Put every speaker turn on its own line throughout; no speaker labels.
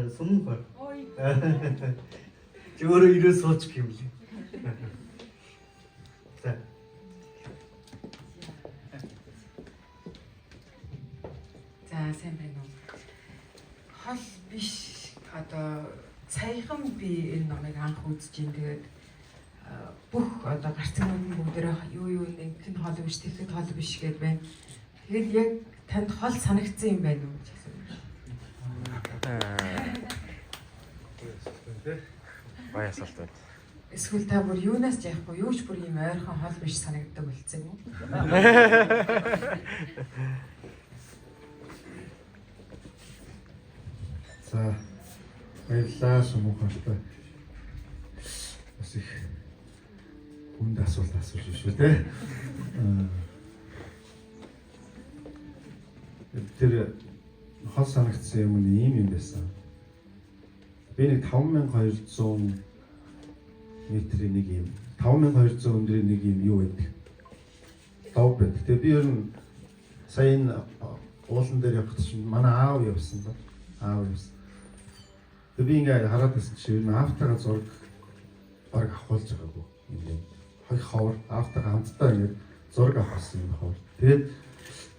Сүмэн хор. Чи өөрөө ирээ суучих юм лээ. За.
За, сайн байна уу. Хол биш, одоо саяхан би энэ номыг анх үзэж ин, тэгээд бүх одоо гарцгнууд нь бүгдээрээ юу юу нэг нь хол биш, тэгэхэд хол биш гэд байна. Тэгээд яг танд хол санагдсан юм байна уу гэж асуув.
Гоё асуулт байна.
Эсвэл та бүр юунаас ч яахгүй, юу ч бүр юм ойрхон хол биш санагддаг болцсон юм уу?
За, баярлалаа, Сүмэн хортой. Бас их хүнд асуулт асууж шүү дээ. Тэр хол санагдсан юм нь ийм юм байсан. Би нэг 5200 метрийн нэг юм, 5200 өндрийн нэг юм юу байдаг. Лов байдаг. Тэгээ би ер нь сая энэ уулан дээр явахад чинь манай аав явсан да. Аав явсан. Тэгээ би ингээ хараад байсан чинь ер нь аавтайгаа зураг баг авахулж байгаагүй юм байна. Хоёр ховор аавтайгаа хамтдаа ингээ зураг авахсан юм ховор. Тэгээд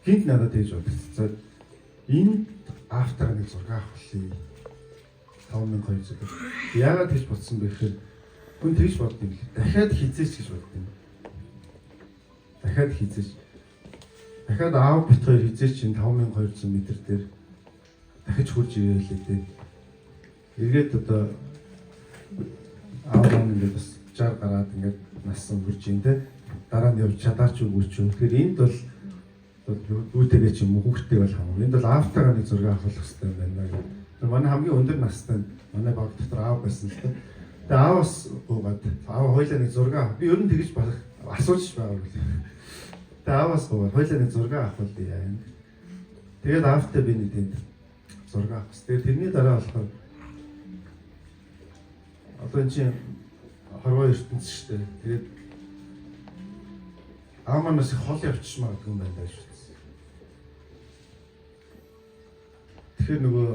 гинт надад тэгж бодогдсон. За, энэ аавтайгаа нэг зураг авахлаа. 5200. Яагаад тэгж бодсон бэ гэхээр хүн тэгж бодд юм л. Дахиад хизээч гэж бодд юм. Дахиад хизээч. Дахиад аав бит хоёр хизээч энэ 5200 м дээр дахиж хурж ирээлээ дээ. Эргээд одоо аав маань ингээд бас 60 гараад ингээд нас өнгөрч юм те. Дараа нь явж чадаач үгүй ч юм. Тэгэхээр энд бол үүтэйгээ ч юм уу, хүүхдтэй бол хамаагүй. Энд бол аавтайгаа нэг зураг авах хэрэгтэй байна гэх. Тэр манай хамгийн өндөр настай манай баг дотор аав байсан л да. Тэгээ аавас гуугаад, аав хоёлаа нэг зураг авах. Би ер нь тэгж бас асууж байгаагүй. Тэгээ аавас гуугаад хоёлаа нэг зураг авах үл яа. Тэгээд аавтай би нэг тэнд зураг авах. Тэгээд тэрний дараа болохоор одоо энэ чинь хорвоо ертөнц шүү дээ. Тэгээд аав манаас хол явчих магадгүй юм байна гэж бодсон. Тэгэхээр нөгөө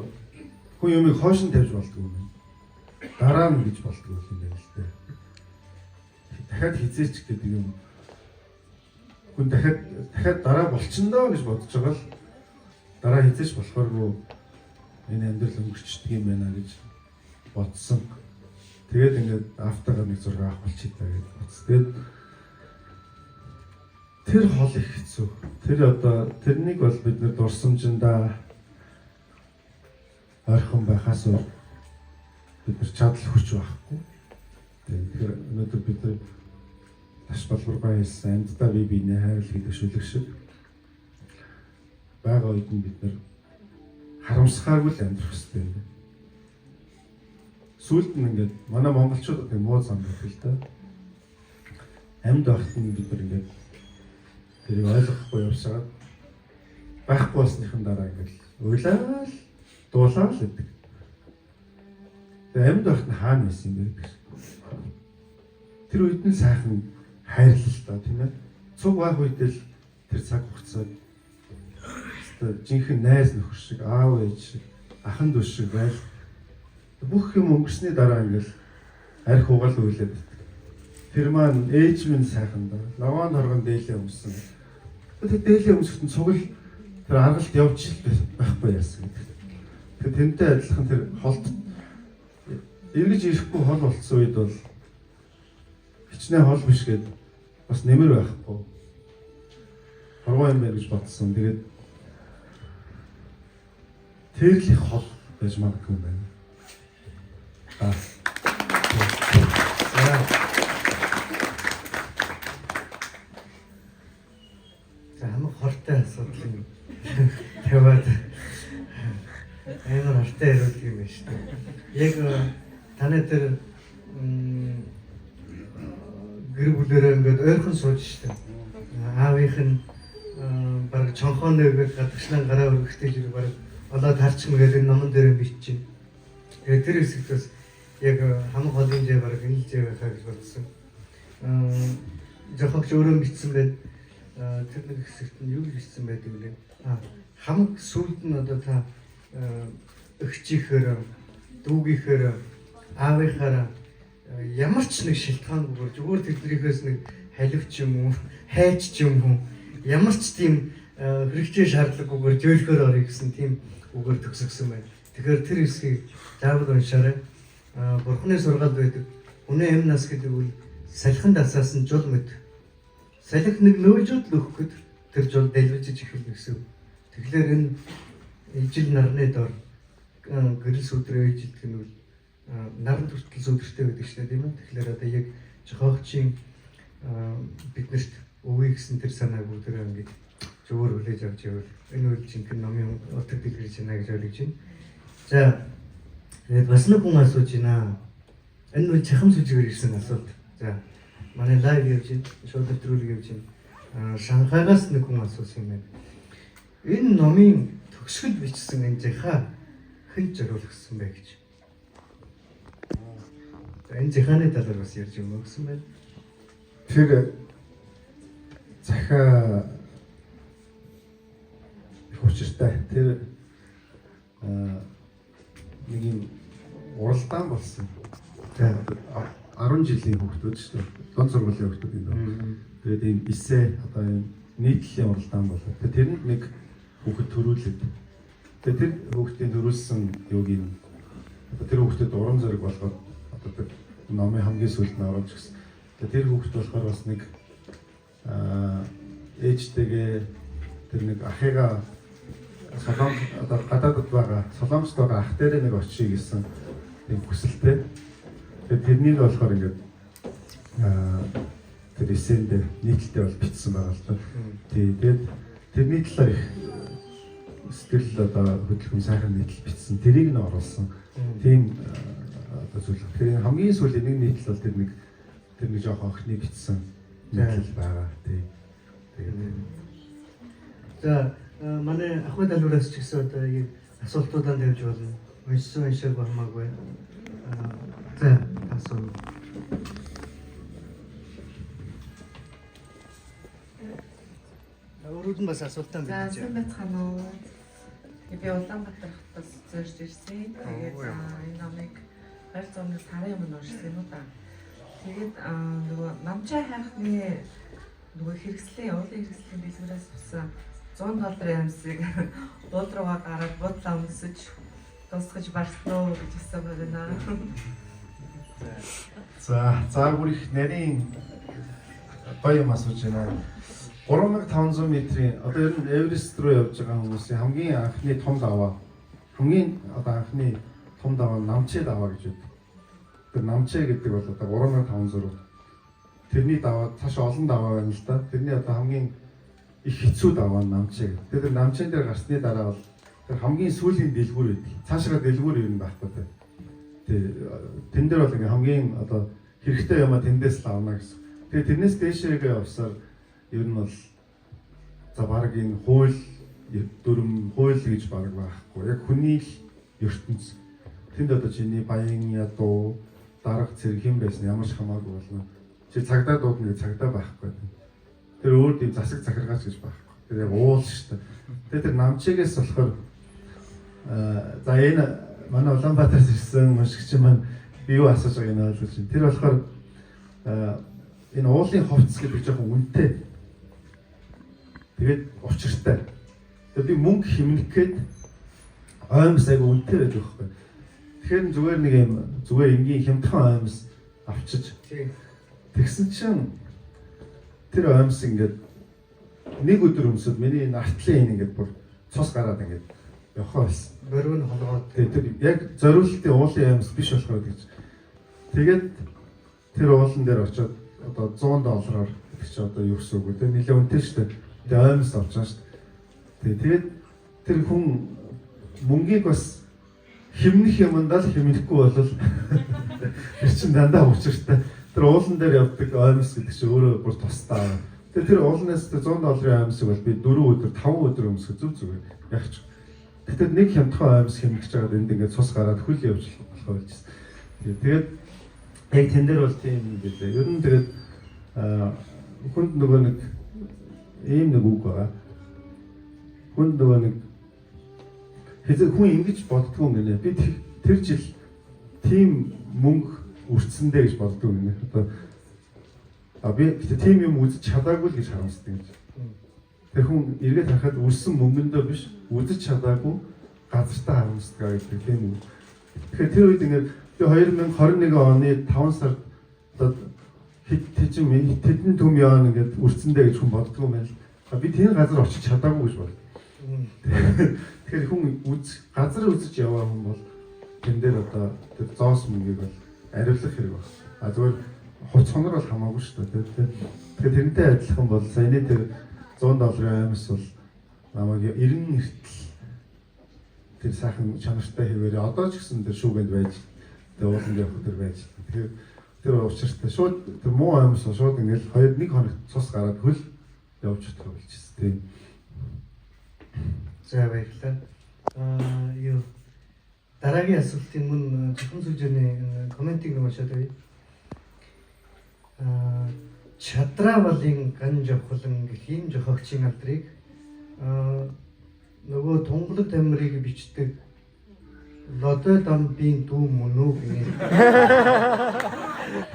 хүн юмыг хойш нь тавьж болдгоо юм байна. Дараа нь гэж болдгоо юм байна л дээ. Дахиад хизээч гэдэг юм хүн дахиад дахиад дараа болчихно гэж бодож байгаа л дараа хизээч болохооргүй энэ амьдрал өнгөрчдөг юм байна гэж бодсон. Тэгээд ингээд автагаа нэг зураг авах болчихъя та гэж бодсон. Тэгээд тэр хол их хэцүү. Тэр одоо тэрнийг бол бид нэр дурсамжиндаа ойрхон байхаас өөр бид нар чадал хүч байхгүй. Тэгэхээр өнөөдөр бид нар таш балбаргай хэлсэн амьддаа бие биенээ хайрлах гэдэг шүлэг шиг байгаа үед нь бид нар харамсахааргүй л амьдрах хэрэгтэй юм байна. Сүүлд нь ингээд манай монголчуудад нэг муу зам байдаг л да. Амьд байхад нь бид нар ингээд тэрийг ойлгохгүй явсаад байхгүй болсныхан дараа ингээд уйлаа л дуулаа л гэдэг. Тэгээ амьд байхад нь хаана байсан юм бэ гэж. Тэр үед нь сайхан хайрлал та, тийм ээ. Цуг байх үед л тэр цаг хугацааг өстой жинхэнэ найз нөхөр шиг, аав ээж шиг, ахан дүү шиг байл. Бүх юм өнгөрсний дараа ингээл арх угаал үйлээд байдаг. Тэр маань ээж минь сайхан да. Лаван торгон дээлээ өмсөн. Тэр дээлээ өмсөхт нь цуг л тэр аргалт явж байхгүй яасан гэдэг. Тэр тэнтэй адилхан тэр холд эргэж ирэхгүй хол болцсон үед бол хичнээн хол биш гээд бас нэмэр байхгүй. Хорвоо юм байна гэж бодсон. Тэгээд тэр л их хол байж магадгүй юм байна. Аа.
За. За, хамаг хортой асуудал юм тавиад амар хортой хариулт юм байна шүү дээ. Яг таны тэр гэр бүлээрээ ингээд ойрхон сууж шүү дээ. Аавынх нь бараг чонхоо нэгээд гадагшлан гараа өргөхтэй л бараг олоод харчихна гэдэг энэ номон дээр биччихэв. Тэгээд тэр хэсэгт бас яг хамаг холын жээ бараг энэ л жээ байхаа гэж бодсон. Жохогч өөрөө бичсэн байна. Тэр нэг хэсэгт нь юу гэж бичсэн байдаг вэ? Хамаг сүүлд нь одоо та өгчихээр дүүгийнхээр аавынхаараа ямар ч нэг шилтгаангүйгээр зүгээр тэднийхээс нэг халивч юм уу, хайч ч юм уу, ямар ч тийм хэрэгцээ шаардлагагүйгээр зөөлхөөр орё гэсэн тийм үгээр төгсгсөн байна. Тэгэхээр тэр хэсгийг заавал уншаарай. Бурхны сургаалд байдаг үнэ эм нас гэдэг үл салхин дасаасан жул мэт. Салхи нэг нөөжөд л өгөхөд тэр жул дэлбэж эхэлнэ гэсэн. Тэгэхээр энэ ижил нарны дор гэрэл сүдрээ ижилдэг нь үл наран хүртэл сүдэртэй байдаг шүү дээ, тийм ээ. Тэгэхээр одоо яг жохоогчийн биднэрт өвөө гэсэн тэр санааг бүгдээрээ ингэж зөвөр хүлээж авч явбал энэ үйл жинхэнэ номын утга дэлгэрж байна гэж ойлгож байна. За, тэгээд бас нэг хүн асууж байна. Энэ үйл чахам сүжигээр ирсэн асуулт. За, манай live явж байна. Шууд нэвтрүүлэг явж байна. Шанхайгаас нэг хүн асуусан юм байна. Энэ номын төгсгөл бичсэн энэ зэха хэн зориулсан бэ гэж. За, энэ зэханы талаар бас ярьж өгнө гэсэн байна.
Тэр захиа их учиртай. Тэр нэг юм уралдаан болсон.
За,
10 жилийн хүүхдүүд шүү дээ. Дунд сургуулийн хүүхдүүд юм байна. Тэгээд ийм эссе одоо ийм нийтлэлийн уралдаан болоо. Тэгээд тэрэнд нэг хүүхэд төрүүлээд. Тэгээд тэр хүүхдийн төрүүлсэн юуг нь одоо тэр хүүхдэд урам зориг болгоод одоо тэр номын хамгийн сүүлд нь оруулж гисэн. Тэгээд тэр хүүхэд болохоор бас нэг ээжтэйгээ тэр нэг ахыгаа Солонгос одоо гадаадд байгаа Солонгост байгаа ах дээрээ нэг очие гэсэн тийм хүсэлтэй. Тэгээд тэрнийг болохоор ингээд тэр эсэндээ дээр нийтлэлтэй бол бичсэн байгаа л да. Тий, тэгээд тэрний талаар их сэтгэл одоо хөдөлгөөн сайхан нийтлэл бичсэн. Тэрийг нь оруулсан. Тийм одоо зүйл. Тэгэхээр хамгийн сүүлийн нэг нийтлэл бол тэр нэг жоохон охины бичсэн нийтлэл байгаа. Тий. Тэгээд
За, манай ахуй далуураас ч гэсэн одоо яг асуултуудаа тавьж болно. Уншсан уншаагүй хамаагүй. За, асуу. Өөрүүд нь бас асуултаа
За,
мэдээж.
сайн байцгаана уу. Тэгээ би Улаанбаатар хотоос зорж ирсэн. Тэгээд энэ номыг гар зурны сарын өмнө уншсан юм уу да. Тэгээд нөгөө намчаа хайхны нөгөө хэрэгслийн уулын хэрэгслийн дэлгүүрээс авсан 100 долларын амсыг уул руугаа гараад буудлаа өмсөж дуусгаж барсан уу гэж асуумаар байна.
За, за бүр их нарийн гоё юм асууж байна. 3500 метрийн одоо ер нь Эверест руу явж байгаа хүмүүсийн хамгийн анхны том даваа, хамгийн одоо анхны том даваа Намче даваа гэж байдаг. Тэр Намче гэдэг бол одоо 3500 руу. Тэрний даваа цааш олон даваа байна л да. Тэрний одоо хамгийн их хэцүү даваа нь Намче гэдэг. Тэр Намчен дээр гарсны дараа бол тэр хамгийн сүүлийн дэлгүүр байдаг. Цаашгаа дэлгүүр ер нь байхгүй те. Тэн дээр бол ингээ хамгийн одоо хэрэгтэй юмаа тэндээс л авна гэсэн. Тэгээ тэрнээс дээшээгээ явсаар ер нь бол за баг энэ хууль дүрм хууль гэж баг байхгүй. Яг хүний л ертөнц. Тэнд одоо чиний баян ядуу дарга цэрэг хэн байсан ямар ч хамаагүй болно. Чи цагдаа дуудана гэж цагдаа байхгүй. Тэр өөр тийм засаг захиргаач гэж байхгүй. Тэр яг уул шүү дээ. Тэгээ тэр намчигээс болохоор за энэ манай Улаанбаатараас ирсэн уншигч маань би юу асууж байгааг нь ойлгож байна. Тэр болохоор энэ уулын хувцас гэдэг жоохон үнэтэй. Тэгээд учиртай. Тэгээд би мөнгө хэмнэх гээд оймс айгу үнэтэй байдаг байхгүй. Тэгэхээр зүгээр нэг юм зүгээр энгийн хямдхан оймс авчиж тэгсэн чинь тэр оймс ингээд нэг өдөр өмсөд миний энэ артлын энэ ингээд бүр цус гараад ингээд явхаа байсан.
Бориг нь холгоод.
Тэгээ тэр яг зориултын уулын оймс биш болохоор гэж. Тэгээд тэр уулан дээр очиод одоо 100 доллараар гэдэг чи одоо юу гэсэн үг вэ? Тэр нэлээд үнэтэй шүү дээ. Тэгээ оймс авч байгаа шүү дээ. Тэгээд тэр хүн мөнгийг бас хэмнэх юмдаа л хэмнэхгүй бол тэр чинь дандаа учиртай. Тэр уулан дээр явдаг оймс гэдэг чинь өөрөө бүр тусдаа. Тэгээ тэр уулнаас тэр 100 долларын оймсыг бол би 4 өдөр 5 өдөр өмсөх зүг зүгээр яг ч. Тэгтэл нэг хямдхан оймс хэмнэж байгаад энд ингээд цус гараад хөл явж болох байжсэн. Тэгээд яг тэн дээр бол тийм юм билээ. Ер нь тэгээд хүнд нөгөө нэг ийм нэг үг байгаа. Хүнд нөгөө нэг хэзээ хүн ингэж боддгоо юм гинэ. Би тэр жил тийм мөнгө үрцэндээ гэж боддог юм. Одоо би гэтээ тийм юм үзэж чадаагүй л гэж харамсдаг гэж. Тэр хүн эргээд харахад үрсэн мөнгөндөө биш үзэж чадаагүй газартаа харамсдаг гэдэг тийм үү. Тэгэхээр тэр үед ингээд би 2021 оны 5 сард одоо хэд тэдэн төм яана ингээд үрцэндээ гэж хүн боддгоо юм байна л. Би тийм газар очиж чадаагүй гэж боддог. Тэгэхээр хүн газар үзэж яваа хүн бол тэн дээр одоо тэр зоос мөнгийг бол ариулах хэрэг байна. А зүгээр хуц хонор бол хамаагүй шүү дээ. Тэгэхээр тэрнтэй адилхан бол саяны тэр $100 аймс бол намайг 90 эртэл тэр сайхан чанартай хэвээрээ одоо ч гэсэн тэр шүүгэнд байж тэр ууланд явах тэр байж. Тэгэхээр тэр учиртай шууд тэр муу аймс шууд ингээл 2-1 хоногт цус гараад хөл явж чадах болчихсон тийм.
За баярлалаа. Юу дараагийн асуултын мөн зөвхөн сүлжээний комментиг нэг уншаад байя. Чадраавалын ган жавхлан гэхийн жохогчийн алдрыг нөгөө тунгалаг тамирыг бичдэг Лодой дамбын дүү мөн үү гинэ.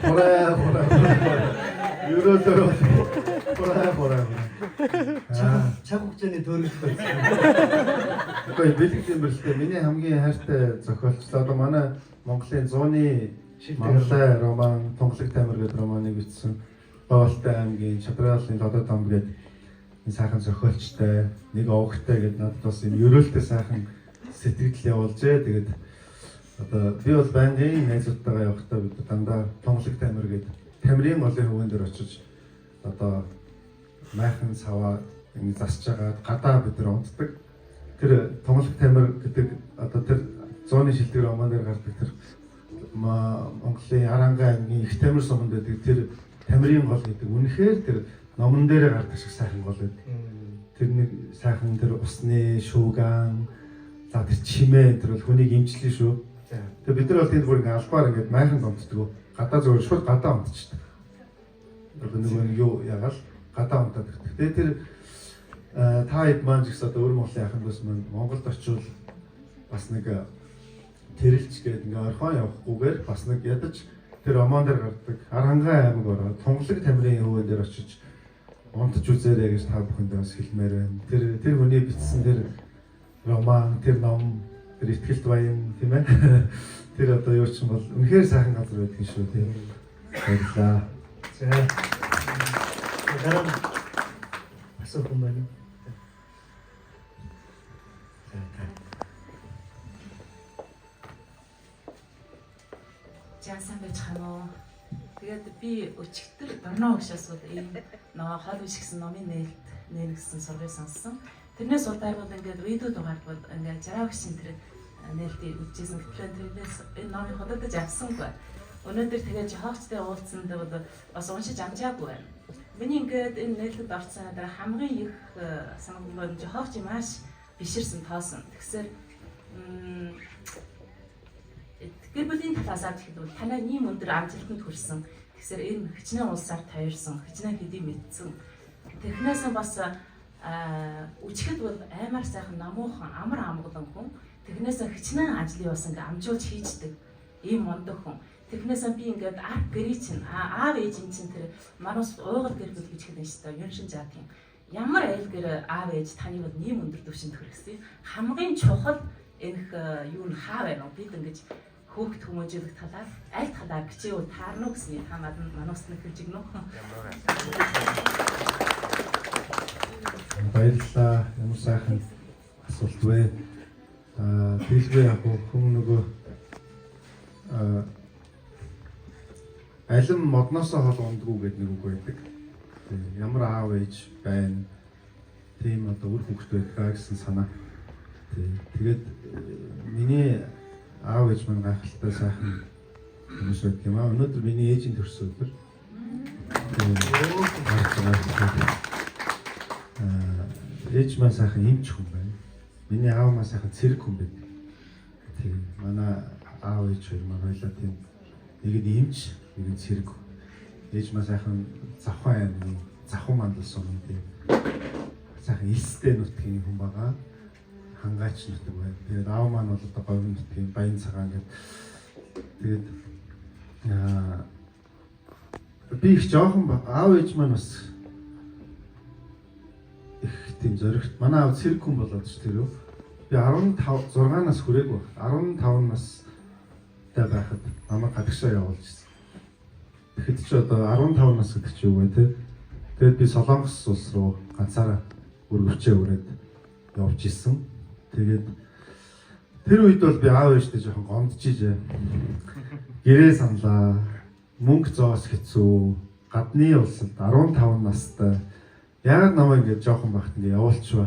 Хураа хураа. Ерөөлөө хураа хураа.
Чаг хугацааны төөрөх байсан.
Үгүй бэлэг юм бэлтэй. Миний хамгийн хайртай зохиолч одоо манай Монголын зууны Монголай роман Тунгалаг тамир гэдэг романыг бичсэн Боволтой аймгийн Чадраалын Лодой дам гэдэг энэ сайхан зохиолчтой нэг овогтой гэдэг надад бас юм ерөөлтэй сайхан сэтгэл явуулжээ. Тэгээд одоо би бол байнгын найзуудтайгаа явахдаа бид дандаа Тунгалаг тамир гэдэг тамирын голын хөвөн дээр очиж одоо майхан саваа ингэ засч агаад гадаа бид нар унтдаг. Тэр Тунгалаг тамир гэдэг одоо тэр зууны шилдэг роман дээр гардаг тэр Монголын Аранга аймгийн их тамир суманд байдаг тэр тамирын гол гэдэг үнэхээр тэр номон дээр гардаг шиг сайхан гол байдаг. Тэр нэг сайхан тэр усны шууган за тэр чимээ тэр бол хүнийг имчлээ шүү. Тэгээ бид нар бол тэнд бүр ингээ албаар ингээд майхан донтдгоо. Гадаа зөвөр шууд гадаа унтчихдаг. Одоо нөгөө нэг юу ягаал гадаа унтаад ирдэг. Тэгээ тэр та хэд маань ч гэсэн одоо өр Монголын ахын дүүс маань Монголд очивол бас нэг тэрэлч гээд ингээ орхон явахгүйгээр бас нэг ядаж тэр роман дээр гардаг Архангай аймаг ороод Тунгалаг тамирын хөвөн дээр очиж унтаж үзээрэй гэж та бүхэндээ бас хэлмээр байна. Тэр хүний бичсэн тэр роман, тэр ном, тэр ихтгэлт баян тийм ээ. Тэр одоо юу ч юм бол үнэхээр сайхан газар байдаг шүү тийм. Баярлалаа.
За. Дараа нь асуух юм байна уу? За та.
За сайн байж хаа уу. Тэгээд би өчигдөр Дорноо өгшөөс бол ийм нөгөө хол биш гэсэн номын нээлт нэр гэсэн сургыг сонссон. Тэрнээс удаарвал ингээд видео дугаард бол ингээд 60 өгшин тэр нээлтийг үзчихсэн. Гэтэл тэрнээс энэ номыг худалдаж авсангүй. Өнөөдөр тэгээд жохоогчтой уулзсанд бол бас уншиж амжаагүй байна. Миний ингээд энэ нээлтэд орсон дараа хамгийн их санагдсан жохоогч маш биширсэн тоосон. Тэгэхээр гэр бүлийн талаас авч ихэд бол танай ийм өндөр амжилтанд хүрсэн. Тэгэхээр энэ хичнээн улсаар тавирсан, хичнээн хэдий мэдсэн. Тэрхнээс бас үчихэд бол аймаар сайхан намуухан, амар амгалан хүн. Тэрхнээс хичнээн ажлын бас ингээ амжуулж хийждэг ийм мундаг хүн. Тэрхнээс би ингээд арт гэрээ чинь аав ээж чинь тэр манус уугал гэр бүл гэж хэлэн шүү дээ. Юншин жаатын. Ямар айл гэр аав ээж таны бол ийм өндөр түвшинд хүргэсэн. Хамгийн чухал энэх юу н хаа байна уу? Бид ингэж хөөхт хүмүүжүүлэх талаар аль талаар гिचээвэл таарна уу гэсний та манус нэг хэлж игнэ үү?
Баярлалаа. Ямар сайхан асуулт вэ? Дэлбэ яг хүн нөгөө алим модноосоо хол ундгүй гэдэг нэг үг байдаг. Ямар аав ээж байна. Тийм одоо үр хүүхэд байдгаа гэсэн санаа. Тэгээд миний аав ээж маань гайхалтай сайхан хүмүүс байдаг юм аа. Өнөөдөр миний ээжийн төрсөн өдөр. Ээж маань сайхан эмч хүн байна. Миний аав маань сайхан цэрэг хүн байдаг. Тийм. Манай аав ээж хоёр маань хоёлаа тийм нэг нь эмч, нэг нь цэрэг. Ээж маань сайхан Завхан аймгийн Завхан мандал сумын тийм сайхан элстэй нутгийн хүн байгаа. Хангаач нутаг байна. Тэгээд аав маань бол одоо говийн нутгийн Баян цагаан гэдэг Тэгээд би их жоохон аав ээж маань бас их тийм зоригт. Манай аав цэрэг хүн болоод ч тэр үү. Би 15 6 нас хүрээгүй байх. 15 настай байхад намайг гадагшаа явуулж ирсэн. Тэгэхэд чи одоо 15 нас гэдэг чи юу вэ те? Тэгээд би Солонгос улс руу ганцаараа өргөвчөө өрөөд явж исэн. Тэгээд тэр үед бол би аав ээжтэй жоохон гомдчихжээ. Гэрээ саналаа. Мөнгө зоос хэцүү. Гадны улсад 15 настай. Яагаад намайг ингэж жоохон байхад ингэ явуулчихва.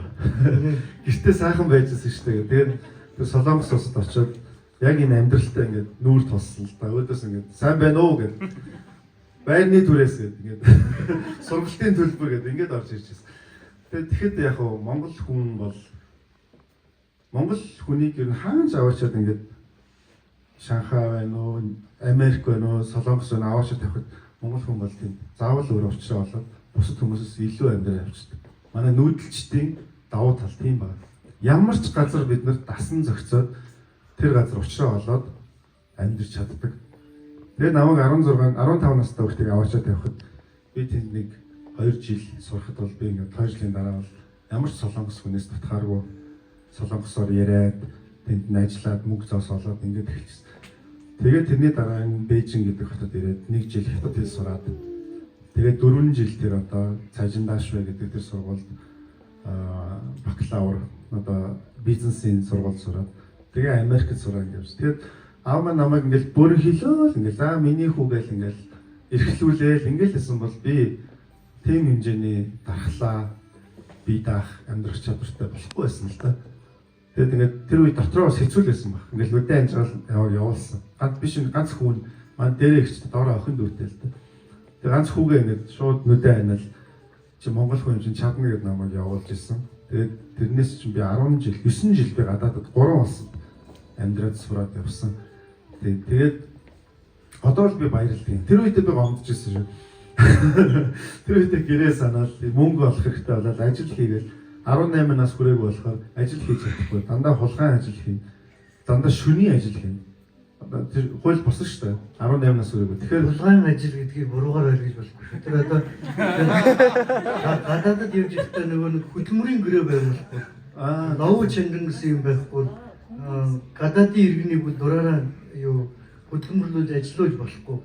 Гэртээ сайхан байжсэн шүү дээ. Тэгээд тэр Солонгос улсад очиод яг энэ амьдралтай ингээд нүүр тулсан л да. Өөдөөс ингээд сайн байна уу гэд. Байрны түрээс гэд ингээд сургалтын төлбөр гэд ингээд орж ирж байсан. Тэгээд тэгэхэд яг хав Монгол хүн бол Монгол хүнийг ер нь хаанч аваачаад ингээд Шанхай байна уу, Америк байна уу, Солонгос байна аваачаад тавихад Монгол хүн бол тийм заавал өөр учраа болоод бусад хүмүүсээс илүү амьдрал явчихдаг. Манай нүүдэлчдийн давуу тал тийм байна. Ямар ч газар бид нар дасан зохицоод тэр газар учраа олоод амьдарч чаддаг. Тэгээ намайг 16 15 настай хүүхдийг аваачаад тавихад би тэнд нэг 2 жил сурахад бол би ингээд 2 жилийн дараа бол ямар ч солонгос хүнээс дутхааргүй солонгосоор яриад тэнд нь ажиллаад мөнгө зоос олоод ингээд эхэлчихсэн. Тэгээд тэрний дараа энэ Бээжин гэдэг хотод ирээд 1 жил хятад хэл сураад тэгээд 4 жил тэр одоо Цажиндаашвэ гэдэг тэр сургуульд бакалавр одоо бизнесийн сургууль сураад тэгээ Америкт сураад ингээд. Тэгээд аав маань намайг ингээл бүр хилөөл ингээл аа миний хүү гээл ингээл эрхлүүлээл ингээл хэлсэн бол би тийм хэмжээний дархлаа бие даах амьдрах чадвартай болохгүй байсан л да. Тэгээд ингээд тэр үе дотроо бас хэцүү л байсан баг. Ингээл нүдэн анжгаал явуулсан. Ганц биш ганц хүн маань дээрээ ихч доороо охин дүүтэй л да. Тэгээд ганц хүүгээ ингээд шууд нүдэн анаал чи монгол хүн юм чинь чадна гэдээ намайг явуулж исэн. Тэгээд тэрнээс чинь би 10 жил 9 жил би гадаадад 3 улсад амьдраад сураад явсан. Тэгээд одоо л би баярлалаа. Тэр үедээ би гомдож исэн шүү. Тэр үедээ гэрээ санаал мөнгө олох хэрэгтэй болоод ажил хийгээл 18 нас хүрээгүй болохоор ажил хийж чадахгүй. Дандаа хулгайн ажил хийн. Дандаа шүний ажил хийн. Одоо тэр хууль босон шүү дээ. 18 нас хүрээгүй. Тэгэхээр
хулгайн ажил гэдгийг буруугаар ойлгож болохгүй шүү. Тэр одоо гадаадад явж байхдаа нөгөө нэг хөдөлмөрийн гэрээ байгуулахгүй. Лов чанган гэсэн юм байхгүй. Гадаадын иргэнийг бол дураараа юу хөдөлмөрлүүлж ажиллуулж болохгүй.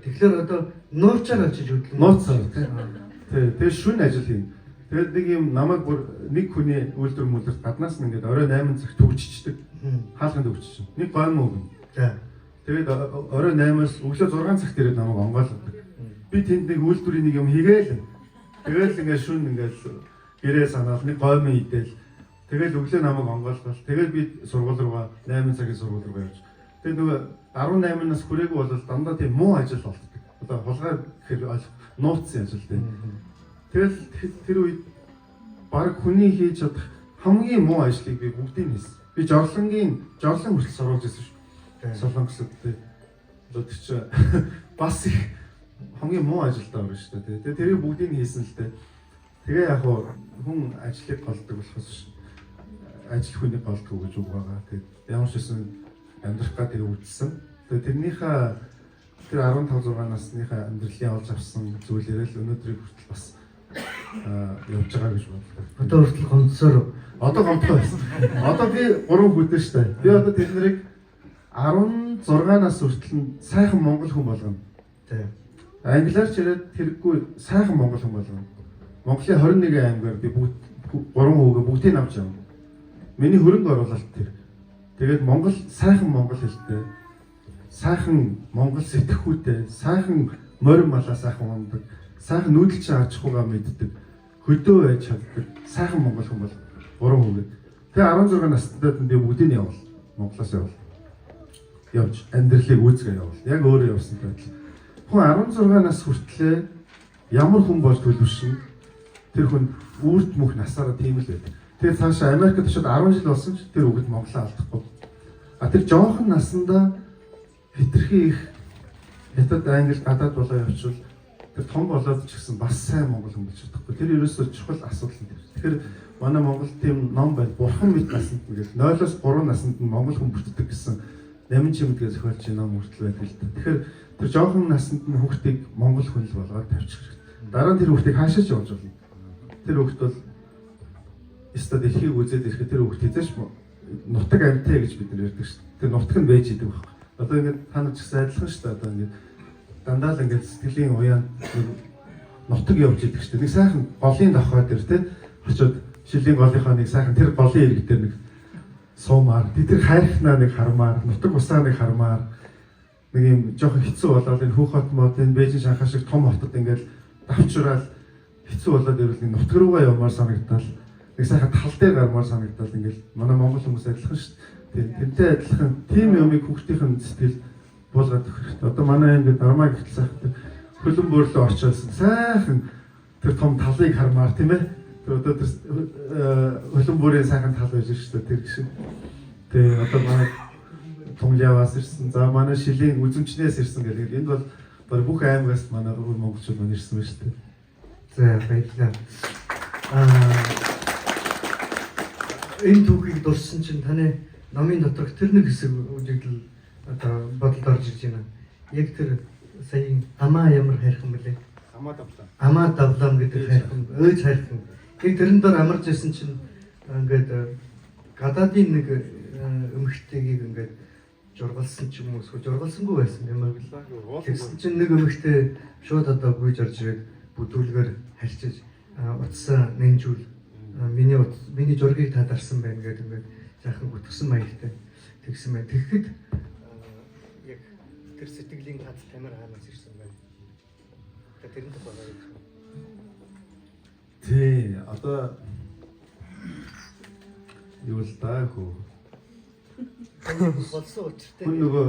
Тэгэхээр одоо нуурчаар очиж хөдөлмөр.
Нууцаар тий. Тэгээ шүн ажил хийн. Тэгээд нэг юм намайг бүр нэг хүний үйлдвэр мүлдэрт гаднаас нь ингээд орой 8 цаг төгжчихдэг. Хаалган төгжчихсэн. Нэг гоймон өгнө.
За.
Тэгээд орой 8-аас өглөө 6 цагт ирээд намайг онгойлгодог. Би тэнд нэг үйлдвэрийн нэг юм хийгээл. Тэгэл ингээд шүн ингээд гэрээ санаал нэг гоймон идээл. Тэгэл өглөө намайг онгойлгол. Тэгэл би сургууль руугаа 8 цагийн сургууль руугаа явж. Тэгээд нөгөө 18 нас хүрээгүй бол дандаа тийм муу ажил болтдог. Одоо хулгай гэхээр нууцсан ажил тийм. Тэгэл тэр үед баг хүний хийж чадах хамгийн муу ажлыг би бүгдийг хийсэн. Би жорлонгийн жорлон хүртэл сурвалж ирсэн шүү. Солонгосод тий. Одоо тэр чи бас их хамгийн муу ажилдаа орно шүү дээ. Тэгээ тэрийг бүгдийг хийсэн л дээ. Тэгээ яг хүн ажлыг голдог болохоос ажил хүний голдог гэж үг байгаа. Тэгээд ямар ч байсан амьдрах га тэгээ үтсэн. Тэгээ тэрнийхээ тэр 15 6 насныхаа амьдралын олж авсан зүйлээрээ л өнөөдрийг хүртэл бас явж байгаа гэж бодлоо.
Одоо хүртэл гомдсоор
одоо гомдох байсан. Одоо би 3 хүүтэй шүү дээ. Би одоо тэд нарыг 16 нас хүртэл нь сайхан монгол хүн болгоно.
Тий.
Англиар ч яриад хэрэггүй сайхан монгол хүн болгоно. Монголын 21 аймгаар би бүгд 3 хүүгээ бүгдийг авч явна. Миний хөрөнгө оруулалт тэр. Тэгээд Монгол сайхан монгол хэлтэй, сайхан монгол сэтгхүүтэй, сайхан морин малаа сайхан ундаг, сайхан нүүдэлчин аж ахуйгаа мэддэг, хөдөө байж чаддаг, сайхан монгол хүн бол 3 хүүгээ. Тэгээ 16 настайд нь би бүгдийг явуул. Монголоос явуул. Явж амьдралыг үүсгээ явуул. Яг өөрөө явсан байдал. Хүн 16 нас хүртлээ ямар хүн болж төлөвшин тэр хүн үрд мөх насаараа тийм л байдаг. Тэгээ цаашаа Америкт очиод 10 жил болсон ч тэр хүүхэд Монголоо алдахгүй. А тэр жоохон насандаа хитрхи их хятад, англи, гадаад болоо явчвал тэр том болоод ч гэсэн бас сайн монгол хүн болж чадахгүй. Тэр ерөөсөө чухал асуудал нь тэр. Тэгэхээр манай Монгол тийм ном байна. Бурхан мэд насанд нь гэл 0-оос 3 насанд нь монгол хүн бүрддэг гэсэн Намин чимдгээ зохиолч ном хүртэл байдаг л та. Тэгэхээр тэр жоохон насанд нь хүүхдийг монгол хүн л болгоод тавьчих хэрэгтэй. Дараа нь тэр хүүхдийг хаашаа ч явуулж болно. Тэр хүүхд бол ёстой дэлхийг үзээд ирэхэд тэр хүүхд хэзээ ч нутаг амьтай гэж бид нар ярьдаг шүү дээ. Тэр нутаг нь байж идэг байхгүй. Одоо ингээд та нар ч гэсэн адилхан шүү дээ. Одоо ингээд дандаа л ингээд сэтгэлийн уяан нутаг явж идэг шүү дээ. Нэг сайхан голын дохой дээр те очоод шилийн голынхоо нэг сайхан тэр голын ирэг дээр нэг суумаар тэр хайрхнаа нэг хармаар нутаг усаа нэг хармаар нэг юм жоохон хэцүү болоод энэ Хүүхот мод энэ Бээжин Шанхай шиг том хотод ингээд давчраал хэцүү болоод ирвэл нэг нутаг руугаа явмаар санагдал нэг сайхан тал дээр гармаар санагдал ингээд манай монгол хүмүүс адилхан шүү дээ. Тэмтэй адилхан тийм юмыг хүүхдийн сэтгэл буулгаад өгөх хэрэгтэй. Одоо манай ингээд дармаа гихтэл сайхан хөлөн бөрлөө очиодсон сайхан тэр том талыг хармаар тийм ээ. Тэр одоо тэр хөлөн бүрийн сайхан тал байж шүү дээ тэр гişиг. Тэгээ одоо манай Тунгляваас ирсэн. За манай Шилийн үзэмчнээс ирсэн гэх. Энд бол баг бүх аймагаас манай өвөр монголчууд маань ирсэн байна шүү дээ.
За баярлалаа. Энэ түүхийг дурссан чинь таны номын доторх тэр нэг хэсэг үжигдэл одоо бодолд орж ирж байна. Яг тэр саяын амаа ямар хайрхан бэлээ?
Амаа давлаа.
Амаа давлаам гэдэг хайрхан, өөж хайрхан. Яг тэрэн дээр амарч ирсэн чинь ингээд гадаадын нэг эмэгтэйгийг ингээд жургалсан ч юм уу эсвэл жургалсангүй байсан ямар бэл. Тэгсэн чинь нэг эмэгтэй шууд одоо гүйж орж ирээд бүдүүлгээр харьчиж утсаа нэнжүүл миний миний зургийг та дарсан байна гэдэг ингээд сайхан гүтгсэн маягтай тэгсэн байна. Тэгэхэд яг тэр сэтгэлийн хад тамир хаанаас ирсэн байна. Тэрэн тухай яриач.
Тий, одоо юу л да хөө.
Болсон учиртай.
Хүн нөгөө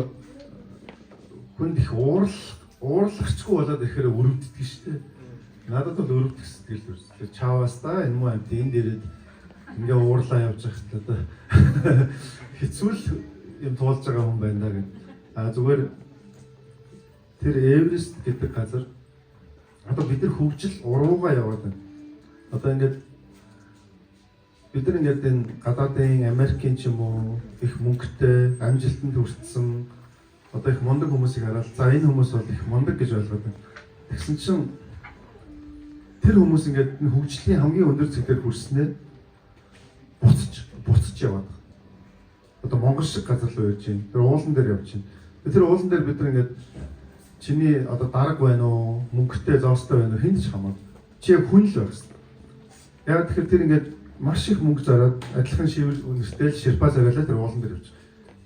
хүнд их уурлахчгүй болоод ирэхээр өрөвддөг шүү дээ. Надад бол өрөвдөх сэтгэл төрсөн. Тэр чаваас та энэ муу амт энд ирээд ингээ уурлаа явж байхад одоо хэцүү л юм туулж байгаа хүн байна да гэд. А зүгээр тэр Эверест гэдэг газар одоо бид нар хөгжил уруугаа яваад байна. Одоо ингээд бид нар ингээд энэ гадаадын Америкийн ч юм уу их мөнгөтэй амжилтанд хүрсэн одоо их мундаг хүмүүсийг хараад за энэ хүмүүс бол их мундаг гэж ойлгоод байна. Тэгсэн чинь тэр хүмүүс ингээд хөгжлийн хамгийн өндөр цэг дээр хүрснээр буцаж яваад байгаа. Одоо Монгол шиг газар руу явж байна. Тэр уулан дээр явж байна. Тэр уулан дээр бид нар ингээд чиний одоо дарга байна уу, мөнгөтэй, зоостой байна уу хэнд ч хамаагүй. Чи яг хүн л байх хэрэгтэй. Яг тэгэхээр тэр ингээд маш их мөнгө зараад адилхан шивэр үнэртэй л шерпа зарайлаа тэр уулан дээр явж.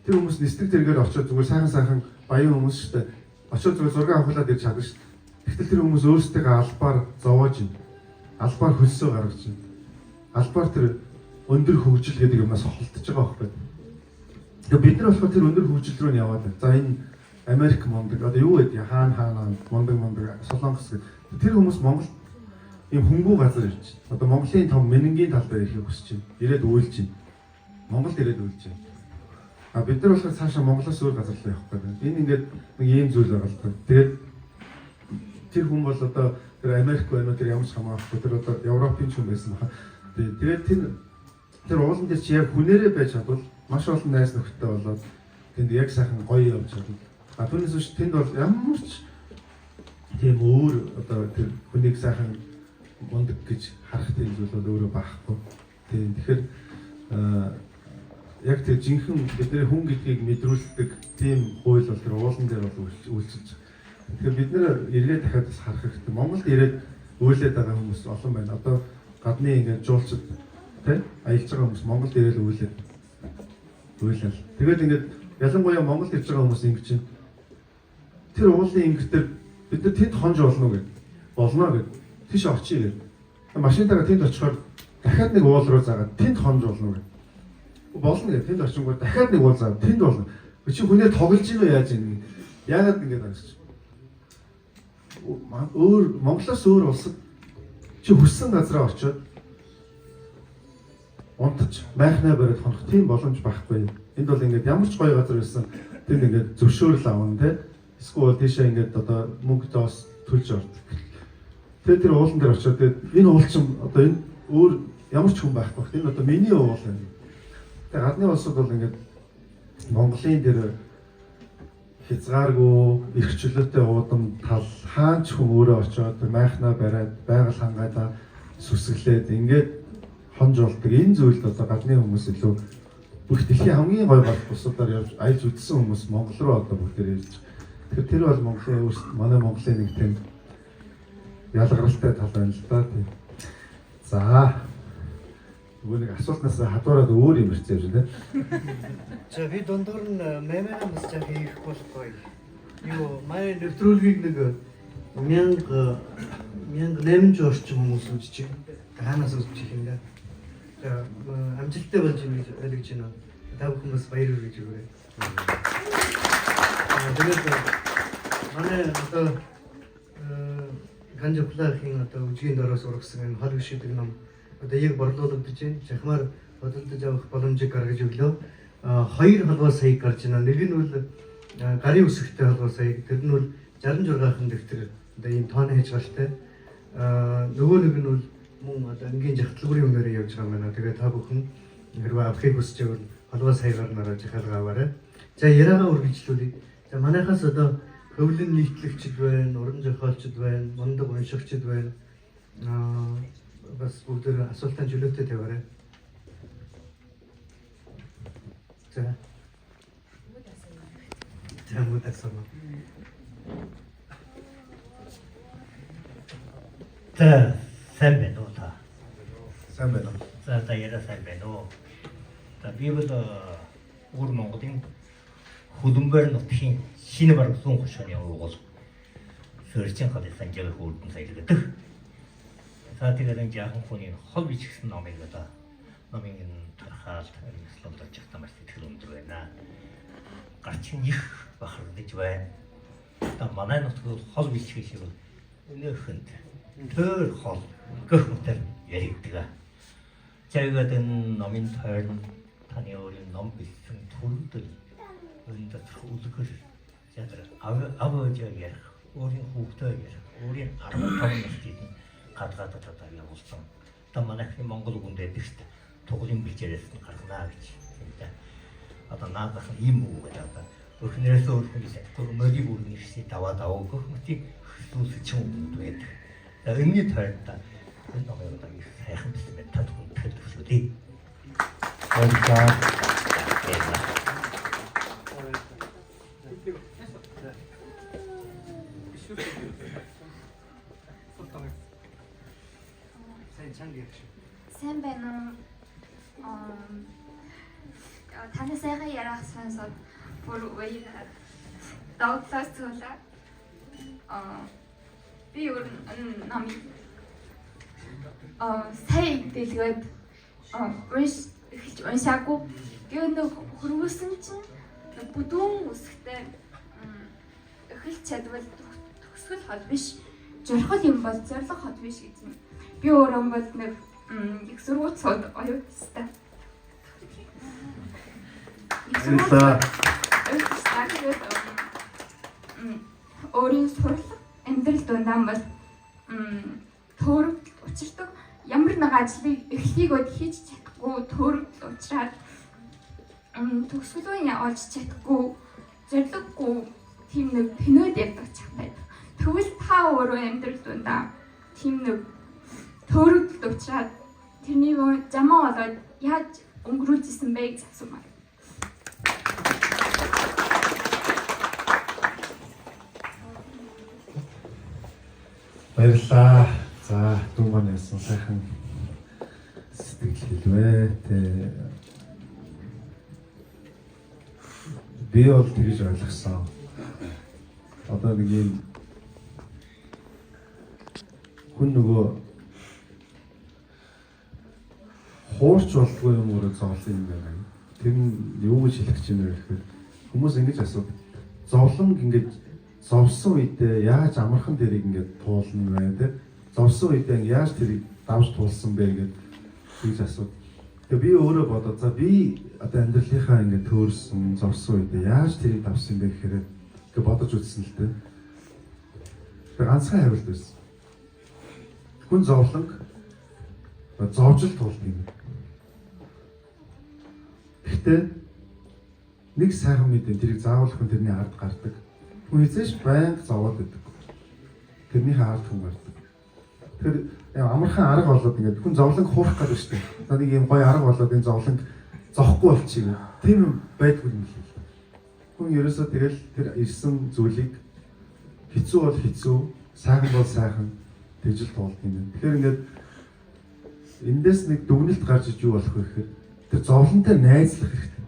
Тэр хүмүүс нисдэг тэргээр очиод зүгээр сайхан сайхан баян хүмүүс шүү дээ. Очиод зүгээр зураг авахлаад ирж чадна шүү дээ. Тэгтэл тэр хүмүүс өөрсдийнхөө албаар зовоож байна. Албаар хөлсөө гаргаж байна. Албаар тэр өндөр хөгжил гэдэг юмнаас холдож байгаа байхгүй. Тэгээ бид нар болохоор тэр өндөр хөгжил рүү нь яваад байна. За энэ Америк мундаг одоо юу гэдэг хаана мундаг Солонгос гэдэг. Тэр хүмүүс Монгол ийм хөнгүү газар ирж байна. Одоо Монголын том Мененгийн тал дээр ирэхийг хүсэж байна. Ирээд уйлж байна. Монголд ирээд уйлж байна. А бид нар болохоор цаашаа Монголоос өөр газар руу явах гэдэг. Энэ ингээд нэг ийм зүйл байгаа л та. Тэгээд тэр хүн бол одоо тэр Америк байна уу тэр ямар ч хамаахгүй тэр одоо Европын ч хүн байсан баха. Тэгээд тэр уулан дээр чи яг хүнээрээ байж чадвал маш олон найз нөхдөд болоод тэнд яг сайхан гоё явж чадна. А түүнээс биш тэнд бол ямар ч тийм өөр одоо тэр хүнийг сайхан мундаг гэж харах тийм зүйл бол өөрөө байхгүй. Тийм тэгэхээр яг тэр жинхэнэ бидний хүн гэдгийг мэдрүүлдэг тийм хууль бол тэр уулан дээр бол үйлчилж. Тэгэхээр бид нэр эргээд дахиад бас харах хэрэгтэй. Монголд ирээд уйлаад байгаа хүмүүс олон байна. Одоо гадны ингээд жуулчид тий аялж байгаа хүмүүс Монголд ирээд уйлаад уйлал. Тэгээд ингээд ялангуяа Монголд ирж байгаа хүмүүс ингэж чинь тэр уулын ингэр дээр бид нар тэнд хонж болно гэд. Болно гэд. Тийш очие гэд. Машинтайгаа тэнд очихоор дахиад нэг уул руу заагаад тэнд хонж болно гэд. Болно гэд. Тэнд очингоор дахиад нэг уул заагаад тэнд болно. Чи хүнээ тоглож ийн үү яаж ийн? Яагаад ингэж байгаа юм? Өөр Монголоос өөр улсад чи хүссэн газараа очиод унтаж майхнаа бариад хонох тийм боломж байхгүй. Энд бол ингээд ямар ч гоё газар байсан тэнд ингээд зөвшөөрөл авна те. Эсвэл тийшээ ингээд одоо мөнгө зоос төлж ордог. Тэгээд тэр уулан дээр очиод тэгээд энэ уул чинь одоо энэ өөр ямар ч хүн байхгүй. Энэ одоо миний уул юм. Тэгээд гадны улсууд бол ингээд Монголын тэр Хязгааргүй эрх чөлөөтэй уудам тал хаан ч хүн өөрөө очиод майхнаа бариад байгаль хангаадаа сүсгэлээд ингээд хонж болдог. Энэ зүйлд одоо гадны хүмүүс илүү бүх дэлхийн хамгийн гоё гол бусуудаар явж аялж үзсэн хүмүүс Монгол руу одоо бүгдээр ирж. Тэгэхээр тэр бол Монголын өөрсд манай Монголын нэг тийм ялгаралтай тал байна л да. Тийм. За. Нөгөө нэг асуултнаас хадуураад өөр юм ирсэн юм шиг тийм.
За би дундуур нь мэмээ бас жаа хийх болохгүй. Юу манай нэвтрүүлгийг нэг 1000 1800 орчим хүмүүс үзэж байна. Хаанаас үзчих юм бэ? За амжилттай болж байна гэж ойлгож байна. Та бүхэн бас баяр хүргэж өгөөрэй. Тэгээд манай одоо Ганжавхлахын одоо үжигийн дороос ургасан энэ хол бишдэг ном одоо яг борлуулагдаж байна. Жахмаар бодолдож авах боломжийг гаргаж өглөө. Хоёр холбоо саяг гарч байна. Нэг нь бол гарын үсгтэй холбоо саяг, тэр нь бол 66-хан дэвтэр одоо ийм тооны хязгаартай. Нөгөө нэг нь бол мөн одоо энгийн жагтлагүрийн үнээр явж байгаа юм байна. Тэгээ та бүхэн хэрвээ авахыг хүсэж байвал холбоо саягаар нараа жахалгаа аваарай. За яриагаа үргэлжлүүлье. За манайхаас одоо хөвлөн нийтлэгчд байна, уран зохиолчд байна, мундаг уншигчд байна. Бас бүгд асуултаа чөлөөтэй тавиарай. За. За мөн асууна.
За сайн байна уу та?
Сайн байна уу?
За за яриа сайн байна уу? За би бол өвөр Монголын Хөдөлмөр нутгийн шинэ бараг зүүн хошооны уугуул Сөржин хотын санжааг хөрдөн саял гэдэг. За тэгээд энэ жаахан хүний хол бичсэн номыг одоо номын энэ тархаалт амьслуулж явах маш сэтгэл өндөр байна. Гарчин их бахархаж байна. Одоо манай нутгад бол хол бичих шиг бол өнөөхөнд төр хол гэх мэтэр яригддаг. Тэгээд энэ номын тойрон таны өөрийн ном бичсэн төрөлдөл энэ доторх үлгэр ядар ав ээжээ ярих, өөрийн хүүхдээ ярих, өөрийн 15 насны гадгаадад одоо явуулсан. Одоо манайхны Монгол үгэнд байдаг шүү дээ. Туглын бэлчээрээс нь гаргана гэж. Тийм дээ. Одоо наадах нь ийм үг гэдэг одоо өхнөрөөсөө өөр хүн чадахгүй мөрийг бүрэн ирсээ даваад авах гэх мэтийг хэсүүс ч юм уу байдаг. За энэний тойрон та энэ номыг одоо их сайхан бичсэн байна. Та бүхэн төсөөлье.
Баярлалаа.
Баярлалаа.
Сайн чанга ярьж.
Сайн байна уу? Таны сайхан яриаг сонсоод бүр үе догтлоос цуулаа. Би ер нь номыг сая дэлгээд эхэлж уншаагүй. Тэгээ нэг хөрвүүлсэн чинь бүдүүн үсгтэй эхэлж чадвал төгсгөл хол биш. Журхал юм бол зориг хол биш гэж юм. Би өөрөө бол нэг их сургууль сууд оюутстай. Их сургууль оюутстай. Тэгээд өөрийн сурлага амьдрал дундаа бол төөрөгдөл учирдаг. Ямар нэг ажлыг эхлийгөөд хийж чадахгүй төөрөгдөл учраад төгсгөлөө олж чадахгүй зориггүй тийм нэг тэнүүд явдаг ч байдаг. Тэгвэл та өөрөө амьдрал дундаа тийм нэг төөрөгдөл учраад тэрнийг жамаа болоод яаж өнгөрүүлж исэн бэ гэж асуумаар.
Баярлалаа. За дүү маань яасан сайхан сэтгэл хэлвэ. Тэ би бол тэгж ойлгосон. Одоо нэг юм хүн нөгөө хуурч болдгоо юм өөрөө зовлон юм байна. Тэр нь юу гэж хэлэх гэж байна вэ гэхээр хүмүүс ингэж асуудаг. Зовлон ингэж зовсон үедээ яаж амархан тэрийг ингэж туулна вэ те? Зовсон үедээ яаж тэрийг давж туулсан бэ гэж тэгж асуудаг. Тэгээ би өөрөө бодоод за би одоо амьдралынхаа ингэ төөрсөн, зовсон үедээ яаж тэрийг давсан бэ гэхээр ингээ бодож үзсэн л дээ. Тэгээ ганцхан хариулт байсан. Хүн зовлонг зовж л туулдаг юм. Гэхдээ Нэг сайхан мэдээ, тэрийг заавал хүн тэрний ард гардаг. Хүн хэзээ ч байнга зовоод байдаг. Тэрнийхээ ард хүн гардаг. Тэгэхээр амархан арга болоод ингээд хүн зовлон хуурах гэдэг шүү дээ. За нэг юм гоё арга болоод энэ зовлон зовхгүй болчих юм. Тийм юм байдгүй юм л. Хүн ерөөсөө тэгэл тэр ирсэн зүйлийг хэцүү бол хэцүү, сайхан бол сайхан тэгж л туулдаг юм байна. Тэгэхээр ингээд эндээс нэг дүгнэлт гарч иж юу болох вэ гэхээр тэр зовлонтой найзлах хэрэгтэй.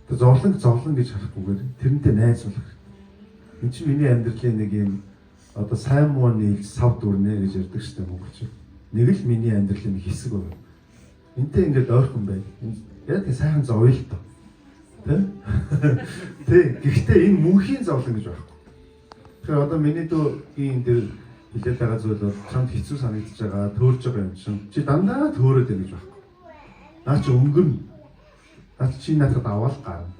Тэр зовлон зовлон гэж харахгүйгээр тэрнтэй найзлах хэрэгтэй. Энд чинь миний амьдралын нэг юм одоо сайн муу нийлж сав дүрнэ гэж ярьдаг шүү дээ монголчууд. Нэг л миний амьдралын нэг хэсэг байна. Энтэй ингээд ойрхон байна. Яг тийм сайхан зовъё л доо. Тэ? Тэ. Гэхдээ энэ мөнхийн зовлон гэж байхгүй. Тэгэхээр одоо миний дүүгийн дээр хэлээд байгаа зүйл бол чамд хэцүү санагдаж байгаа, төөрж байгаа юм чинь чи дандаа төөрөөд байна гэж байхгүй. Наа чи өнгөрнө. Наа чи надад аваад гарна.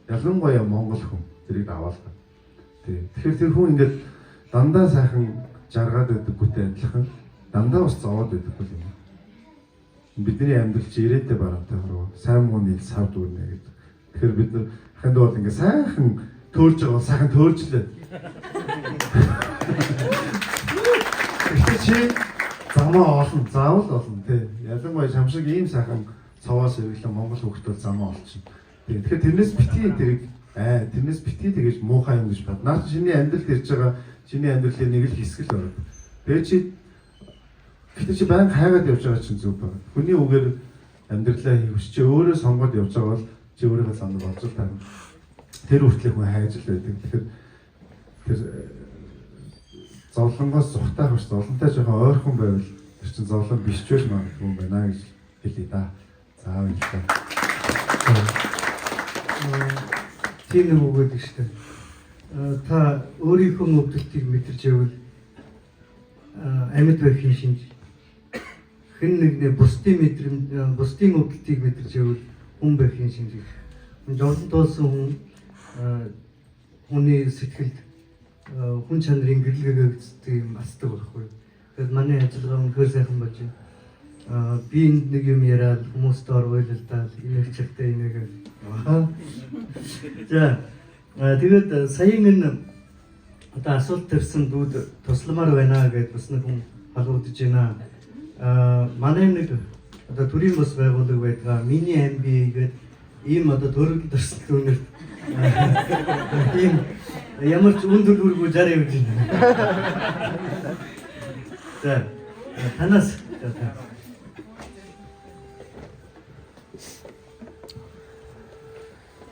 Ялангуяа монгол хүн тэрийг аваад гарна. Тэ. Тэгэхээр тэр хүн ингээд дандаа сайхан жаргаад байдаггүйтэй адилхан дандаа бас зовоод байдаггүй юм. Бидний амьдрал чи ирээдэй барамтай хорвоо. Сайн муу нийл сав дүүрнэ гэдэг. Тэгэхээр бид нар ханд бол ингээд сайхан төөрж байгаа бол сайхан төөржлээ. Гэхдээ чи замаа олно, заавал олно тий. Ялангуяа чам шиг ийм сайхан цовоос эргэлэн монгол хүүхэд бол замаа олчихно. Тий. Тэгэхээр тэрнээс битгий тэрийг тэрнээс битгий тэгэж муухай юм гэж бод. Наа чи чиний амьдралд ирж байгаа чиний амьдралын нэг л хэсэг л байна. Тэгээ чи гэхдээ чи байнга хайгаад явж байгаа чинь зөв байна. Хүний үгээр амьдралаа хийх чи өөрөө сонгоод явж байгаа бол чи өөрийнхөө замд болж л таарна. Тэр хүртлэх хүн хайж л байдаг. Тэгэхээр тэр зовлонгоос зүхтаах биш, зовлонтой жоохон ойрхон байвал тэр чинь зовлон биш ч байж магадгүй юм байна гэж хэлье да. За баярлалаа.
Тийм нэг үг байдаг шүү дээ. Та өөрийнхөө өвдөлтийг мэдэрч байвал амьд байхын шинж. Хэн нэгнээ бусдын мэдрэмж, бусдын өвдөлтийг мэдэрч байвал хүн байхын шинж гэх. Зовлон туулсан хүн хүний сэтгэлд хүн чанарын гэрлэгээ гэсэн юм асдаг байхгүй. Тэгэхээр манай ажиллагаа үнэхээр сайхан болж байна. Би энд нэг юм яриад хүмүүст орвойлолтаал инээх чигтэй инээгээ. За тэгээд саяын энэ одоо асуулт тавьсан дүүд тусламар байна гэдээ бас нэг хүн холбогдож байна. Манай нэг одоо төрийн бас байгууллага байдгаа Mini MBA гэдэг ийм одоо төрөлд орсон түүнэрт ийм ямар ч үн төлбөргүй жар явж байна. За танаас за та.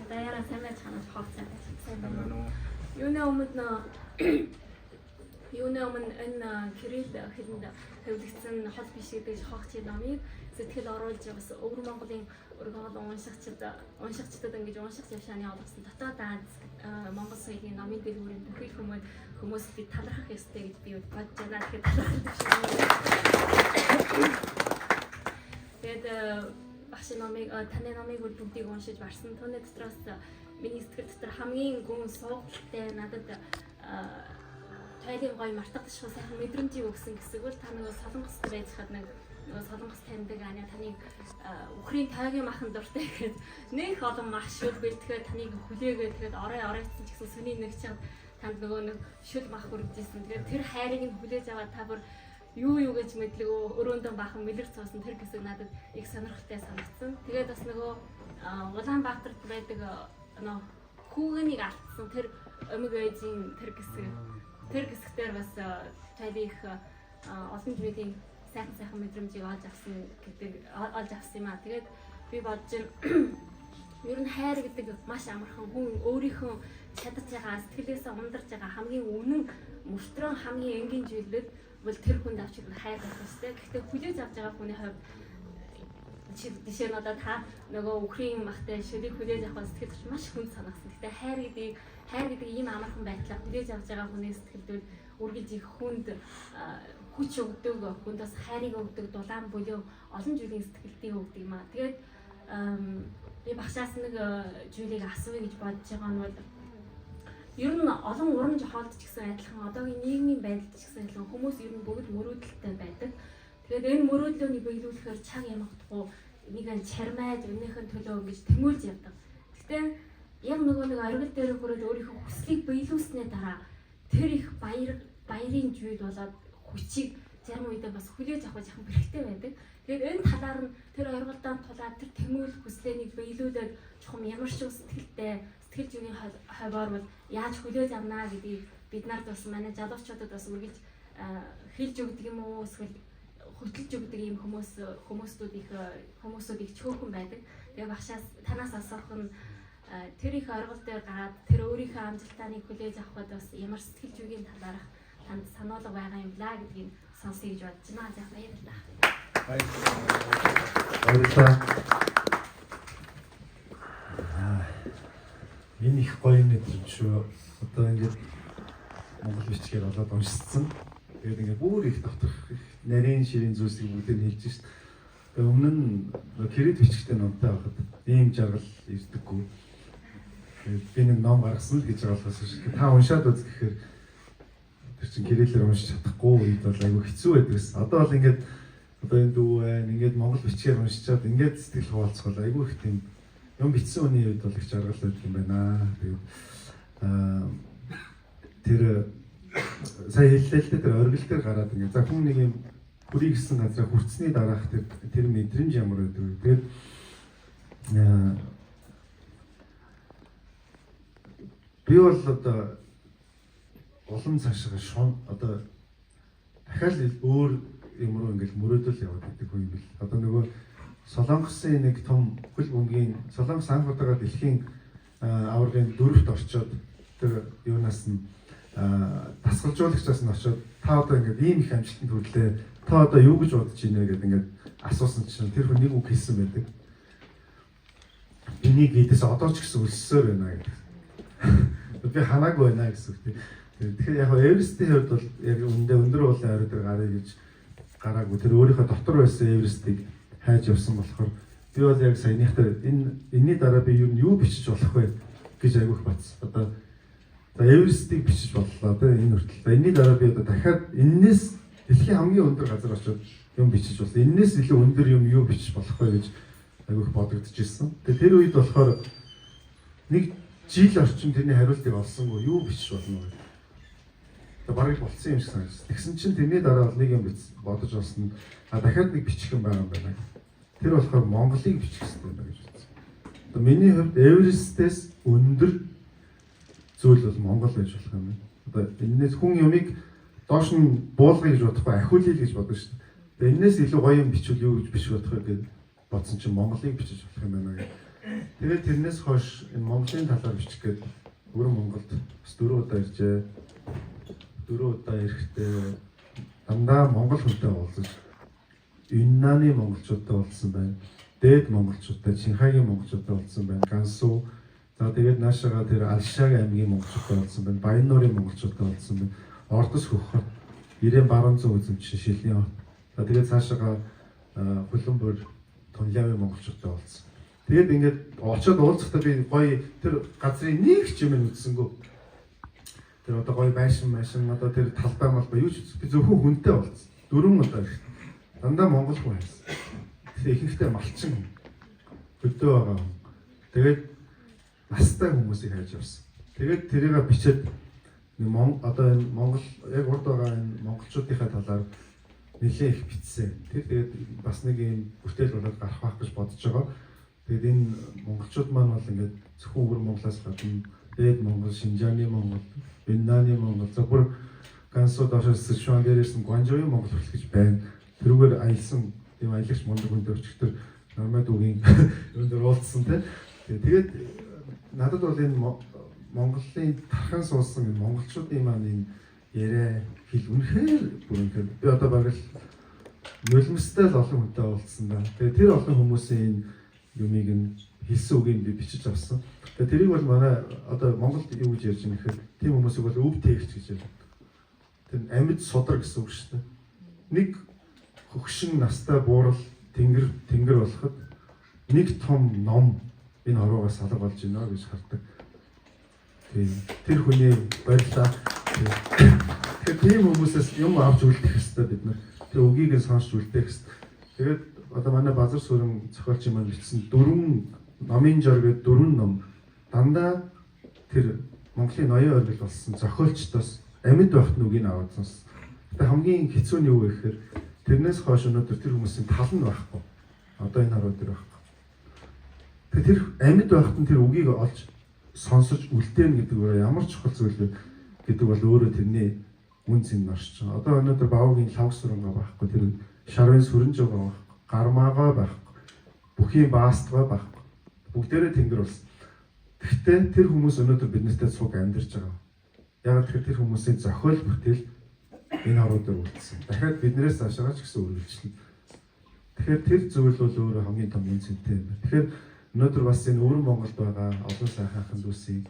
Даяара сайн байж чанаас хооцоо байж. Сайн байна уу? Юуны өмнө юуны өмнө энэ кирилл хэлэнд хэвлэгдсэн хол биш гэдэг хогчийн номыг сэтгэл оруулж бас өвөр Монголын өргөн уншигчдад ингэж унших завшааны олгосон дотоод Аз Монгол соёлын номын дэлгүүрийн бүхий хүмүүс би талархах ёстой гэж би бодож байна. Тэгэхээр талархах юм. Тэгээд багшийн номыг таны номыг бол бүгдийг уншиж барсан. Түүний дотроос миний сэтгэл дотор хамгийн гүн суугдaltaй надад тойлын гоё мартагдашгүй сайхан мэдрэмжийг өгсөн хэсэг бол та нөгөө Солонгост байж хад нэг нөгөө Солонгос таньдаг аня таныг үхрийн тойгийн махан дуртай гэхэд нэг олон мах шүл бэлтгэхэд таныг хүлээгээд тэгээд орой оройцсон ч гэсэн сүний нэг чад танд нөгөө нэг шүл мах хүргэжсэн. Тэгээд тэр хайрыг нь хүлээж аваад та бүр юу юу гэж мэдлэгөө өрөөндөө бахан мэлэр цуусан тэр хэсэг надад их сонирхолтой санагдсан. Тэгээд бас нөгөө Улаанбаатарт байдаг нөө хүүгэнийг алдсан тэр омиг ээжийн тэр хэсэг тэр хэсэгтэр бас тайлын их олон зүйлийн сайхан сайхан мэдрэмжийг олж авсан гэдэг олж авсан юм аа. Тэгээд би бодож байна ер нь хайр гэдэг маш амархан хүн өөрийнхөө чадаж байгаа сэтгэлээсээ ундарч байгаа хамгийн үнэн мөртрөн хамгийн энгийн зүйлүүд бол тэр хүнд авч ирэх хайр байх ёстой. Гэхдээ хүлээж авч байгаа хүний хувьд жишээ нь одоо та нөгөө үхрийн махтай шүлийг хүлээж авах сэтгэл зүйч маш хүнд санагдсан. Гэхдээ хайр гэдэг ийм амархан байдлаа хүлээж авч байгаа хүний сэтгэлд бол үргэлж их хүнд хүч өгдөг, хүнд бас хайрыг өгдөг, дулаан бүлээн олон зүйлийн сэтгэлдийг өгдөг юм аа. Тэгээд би багшаас нэг зүйлийг асууя гэж бодож байгаа нь бол ер нь олон уран зохиолд ч гэсэн адилхан одоогийн нийгмийн байдалд ч гэсэн адилхан хүмүүс ер нь бүгд мөрөөдөлтэй байдаг. Тэгээд энэ мөрөөдлөөнийг биелүүлэхээр чаг ямахдахгүй нэг нь чармайд өнөөхөн төлөө ингэж тэмүүлж явдаг. Гэтэ яг нөгөө нэг оргил дээр хүрээд өөрийнхөө хүслийг биелүүлснээр дараа тэр их баяр баярын жүйд болоод хүчийг зарим үедээ бас хүлээж авах жахан бэрхтэй байдаг. Тэгээд энэ талаар нь тэр оргилдоо тулаад тэр тэмүүл хүслээнийг биелүүлээд чухам ямар шиг сэтгэлтэй сэтгэл зүйн ховоор бол яаж хүлээж авнаа гэдгийг бид нарт бас манай залуучуудад бас үргэлж хэлж өгдөг юм уу, эсвэл хөтөлж өгдөг юм хүмүүстүүд их хүмүүсүүд их чөөхөн байдаг. Тэгээ багшаас танаас асуух нь тэр их оргил дээр гараад тэр өөрийнхөө амжилтааныг хүлээж авахд бас ямар сэтгэл зүйн талаарх танд сануулга байгаа юм блаа гэдгийг сонсъё гэж бодож байна. За, баярлалаа.
Баярлалаа. Энэ их гоё мэдрэмж шүү. Одоо ингээд монгол бичгээр олоод уншицсан. Тэгээд ингээд бүр их доторх их нарийн ширийн зүйлсийг бүгдийг нь хэлж шít. Тэгээд өмнө нь кредит бичгтэй номтой байхад ийм жаргал ирдэггүй. Тэгээд би нэг ном гаргасан л гэж байгаа болохоос биш. Та уншаад үз гэхээр тэр чинь кириллээр уншиж чадахгүй үед бол айгүй хэцүү байдаг гэсэн. Одоо бол ингээд одоо энэ дүү байна. Ингээд монгол бичгээр уншичаад ингээд сэтгэл хуваалцах бол айгүй их тийм юм бичсэн хүний үед бол их жаргал байдаг юм байна. Тэгээд тэр сая хэллээ л дээ, тэр оргил дээр гараад ингээд за хүн нэг юм хүрий гэсэн газараа хүртсэний дараах тэр мэдрэмж ямар байдаг вэ? Тэгээд би бол одоо улам цаашаа шун одоо дахиад өөр юм руу ингээл мөрөөдөл яваад байдаг хүн юм бэл. Одоо нөгөө Солонгосын нэг том хөл бөмбөгийн Солонгос анх удаага дэлхийн аваргын дөрөвт орчоод тэр юунаас нь дасгалжуулагчаас нь очоод та одоо ингээд ийм их амжилтанд хүрлээ. Та одоо юу гэж бодож байна вэ гэдээ ингээд асуусан чинь тэр хүн нэг үг хэлсэн байдаг. Энийг эдээс одоо ч гэсэн өлссөөр байна гэдэг. Би ханаагүй байна гэсэн үг тийм. Тэгэхээр яг Эверестийн хувьд бол яг үндэ өндөр уулын орой дээр гарыг гэж гараагүй. Тэр өөрийнхөө дотор байсан Эверестийг хайж явсан болохоор би бол яг саяныхтай энэний дараа би юу юу бичиж болох вэ гэж айгүйх батсан. Одоо за Эверестийг бичиж боллоо тийм энэ хүртэл. Энэний дараа би одоо дахиад эннээс дэлхийн хамгийн өндөр газар очиод юм бичиж болно. Эннээс илүү өндөр юм юу бичиж болох вэ гэж айгүйх бодогдож ирсэн. Тэгээ тэр үед болохоор нэг жил орчим тэрний хариултыг олсонгүй, юу бичиж болно вэ? Тэгээ бараг болцсон юм шиг санагдсан. Тэгсэн чинь тэрний дараа бол нэг юм бодож олсон. А дахиад нэг бичих юм байгаа юм байна. Тэр болохоор Монголыг бичих хэрэгтэй юм байна гэж бодсон. Одоо миний хувьд Эверестээс өндөр зүйл бол Монгол байж болох юм байна. Одоо энэнээс хүн юмыг доош нь буулгая гэж бодохгүй, ахиулъя гэж бодно шүү дээ. Тэгээ энэнээс илүү гоё юм бичвэл юу гэж бичих бодох вэ гэж бодсон чинь Монголыг бичиж болох юм байна гэх. Тэгээд тэрнээс хойш энэ Монголын талаар бичих гээд Өвөр Монголд бас 4 удаа иржээ. 4 удаа ирэхдээ дандаа монгол хүнтэй уулзаж, Юннаны монголчуудтай уулзсан байна. Дээд монголчуудтай, Чинхагийн монголчуудтай уулзсан байна. Гансу. За тэгээд наашаага тэр Алшааг аймгийн монголчуудтай уулзсан байна. Баян-Нуурын монголчуудтай уулзсан байна. Ордос Хөх хот, Ирээн баруун зүүн үзэмжин Шилийн хот. За тэгээд цаашаага Хүлэнбөр Тунлявын монголчуудтай уулзсан. Тэгээд ингээд очиод уулзахдаа би гоё тэр газрын нэг ч юм үзсэнгүү. Тэр одоо гоё байшин машин одоо тэр талбай малбай юу ч үзсэн. Би зөвхөн хүнтэй уулзсан. 4 удаа ирэхдээ. Дандаа монгол хүн хайсан. Тэгэхээр ихэнхдээ малчин хүн. Хөдөө байгаа хүн. Тэгээд настай хүмүүсийг хайж явсан. Тэгээд тэрийг бичээд одоо энэ Монгол яг урд байгаа энэ монголчуудынхаа талаар нэлээд их бичсэн. Тэр тэгээд бас нэг юм бүтээл болоод гарах байх гэж бодож байгаа. Тэгээд энэ монголчууд маань бол ингээд зөвхөн өвөр Монголоос гадна Дээд Монгол, Шинжааны Монгол, Вьетнамын Монгол, за бүр Гансу доошоо Сычуан дээр ирсэн Гуанчжоуын Монгол хүртэл гэж байна. Тэрүүгээр аялсан тийм аялагч мундаг хүнтэй өчигдөр Нормад үгийн юун дээр уулзсан тийм. Тэгээд надад бол энэ Монголын тархан суусан энэ монголчуудын маань энэ яриа хэл үнэхээр бүр үнэхээр би одоо бараг л нулимстай л олон хүнтэй уулзсан да. Тэгээд тэр олон хүмүүсийн энэ юмыг нь хэлсэн үгийг би бичиж авсан. Тэгээд тэрийг бол манай одоо Монголд юу гэж ярьж байгаа гэхээр тийм хүмүүсийг бол өв тээгч гэж ярьдаг. Тэр амьд судар гэсэн үг шүү дээ. Нэг хөгшин настай буурал тэнгэр тэнгэр болоход нэг том ном энэ хорвоогоос алга болж байна гэж хардаг. Тийм. Тэр хүний баярлалаа. Тэгэхээр тийм хүмүүсээс юм авч үлдэх ёстой бид нар. Тэр үгийг нь сонсч үлдээх ёстой. Тэгээд одоо манай Базар сүрэн зохиолч маань бичсэн дөрвөн номын жор гэдэг дөрвөн ном. Дандаа тэр Монголын ноён оргил болсон зохиолчдоос амьд байхад нүгийг аваад сонссон. Гэтэ хамгийн хэцүү нь юу вэ гэхээр тэрнээс хойш өнөөдөр тэр хүмүүсийн тал нь байхгүй. Одоо энэ харуу дээр байхгүй. Тэгэхээр тэр амьд байхад нь тэр үгийг олж сонсож үлдээн гэдэг өөрөө ямар чухал зүйл вэ гэдэг бол өөрөө тэрний үн цэн оршиж байгаа. Одоо өнөөдөр Бавуугийн лав суранга байхгүй, тэр шарвын сүрэнж байгаа байхгүй, гармаагаа байхгүй, бүхийн баастгаа байхгүй. Бүгдээрээ тэнгэр болсон. Гэхдээ тэр хүмүүс өнөөдөр биднээсээ цуг амьдарч байгаа. Яг тэгэхээр тэр хүмүүсийн зохиол бүтээл энэ харуу дээр үлдсэн. Дахиад биднээс цаашаа ч гэсэн үргэлжлэнэ. Тэгэхээр тэр зүйл бол өөрөө хамгийн том үн цэнтэй юм байна. Тэгэхээр өнөөдөр бас энэ өвөр Монголд байгаа олон сайхан ахын дүүсийг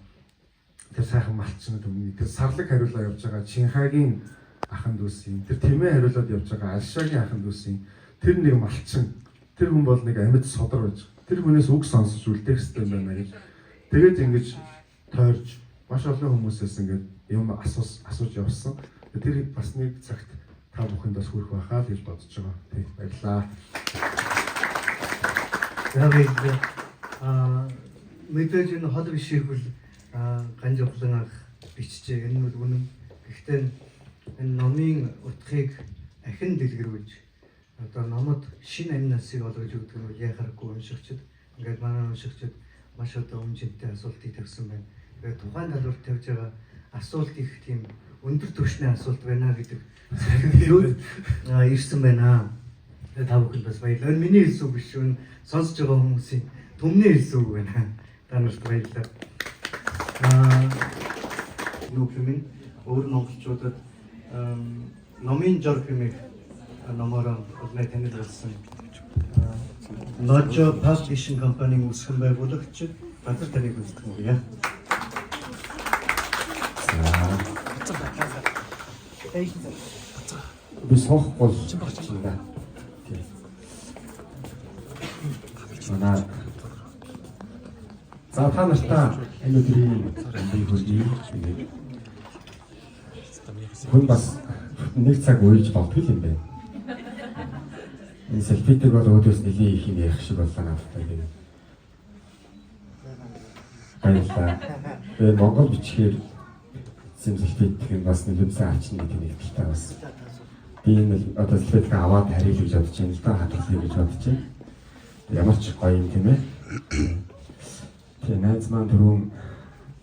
тэр сайхан малчин түмний тэр сарлаг хариулаа явж байгаа Чинхагийн ахын дүүсийн тэр тэмээ хариулаад явж байгаа Алшаагийн ахын дүүсийн тэр нэг малчин тэр хүн бол нэг амьд содар байж байгаа. Тэр хүнээс үг сонсож үлдээх хэрэгтэй юм байна гэж. Тэгээд ингэж тойрж маш олон хүмүүсээс ингээд юм асууж явсан. Тэр бас нэг цагт та бүхэнд бас хүрэх байхаа л гэж бодож байгаа. Тэг баярлалаа.
За баярлалаа. Мэдээж энэ хол бишийг бол Ганжавхлан ах бичжээ. Энэ бол үнэн. Гэхдээ энэ номын утгыг ахин дэлгэрүүлж одоо номод шинэ амь насыг олгож өгдөг нь бол яхаарахгүй уншигчид ингээд манай уншигчид маш одоо өмчөнтэй асуултыг тавьсан байна. Тэгээд тухайн талбарт тавьж байгаа асуулт их тийм өндөр түвшний асуулт байна гэдэг сэтгэлүүд ирсэн байна. Тэгээд та бүхэнд бас баярлалаа. Энэ миний хэлсэн үг биш шүү. Сонсож байгаа хүмүүсийн түмний хэлсэн үг байна. Та нарт баярлалаа. Нүүх юм өөр монголчуудад номын жор хэмээх номороо улмай танил болсон Ножо Publishing компанийн үүсгэн байгуулагч Базар таныг үздэг юм яа.
Би суухгүй бол байна. Манай за та нартаа энэ өдрийн амбыг хүргэе. Тэгээд хүн бас нэг цаг уйлж болдгоо юм байна. Энэ селфитэг бол өөдөөс нэлээд их юм ярих шиг боллоо надад. Тэгээд баярлалаа. Тэгээд Монгол бичгээр эцсийн селфит гэх нь бас нэлээд сайн ачна гэдэг нэг талтай бас. Би энэ одоо селфитийг аваад харъя гэж бодож байна л да, хадгалъя гэж бодож байна. Ямар ч гоё юм тийм ээ. Тэгээ найз маань түрүүн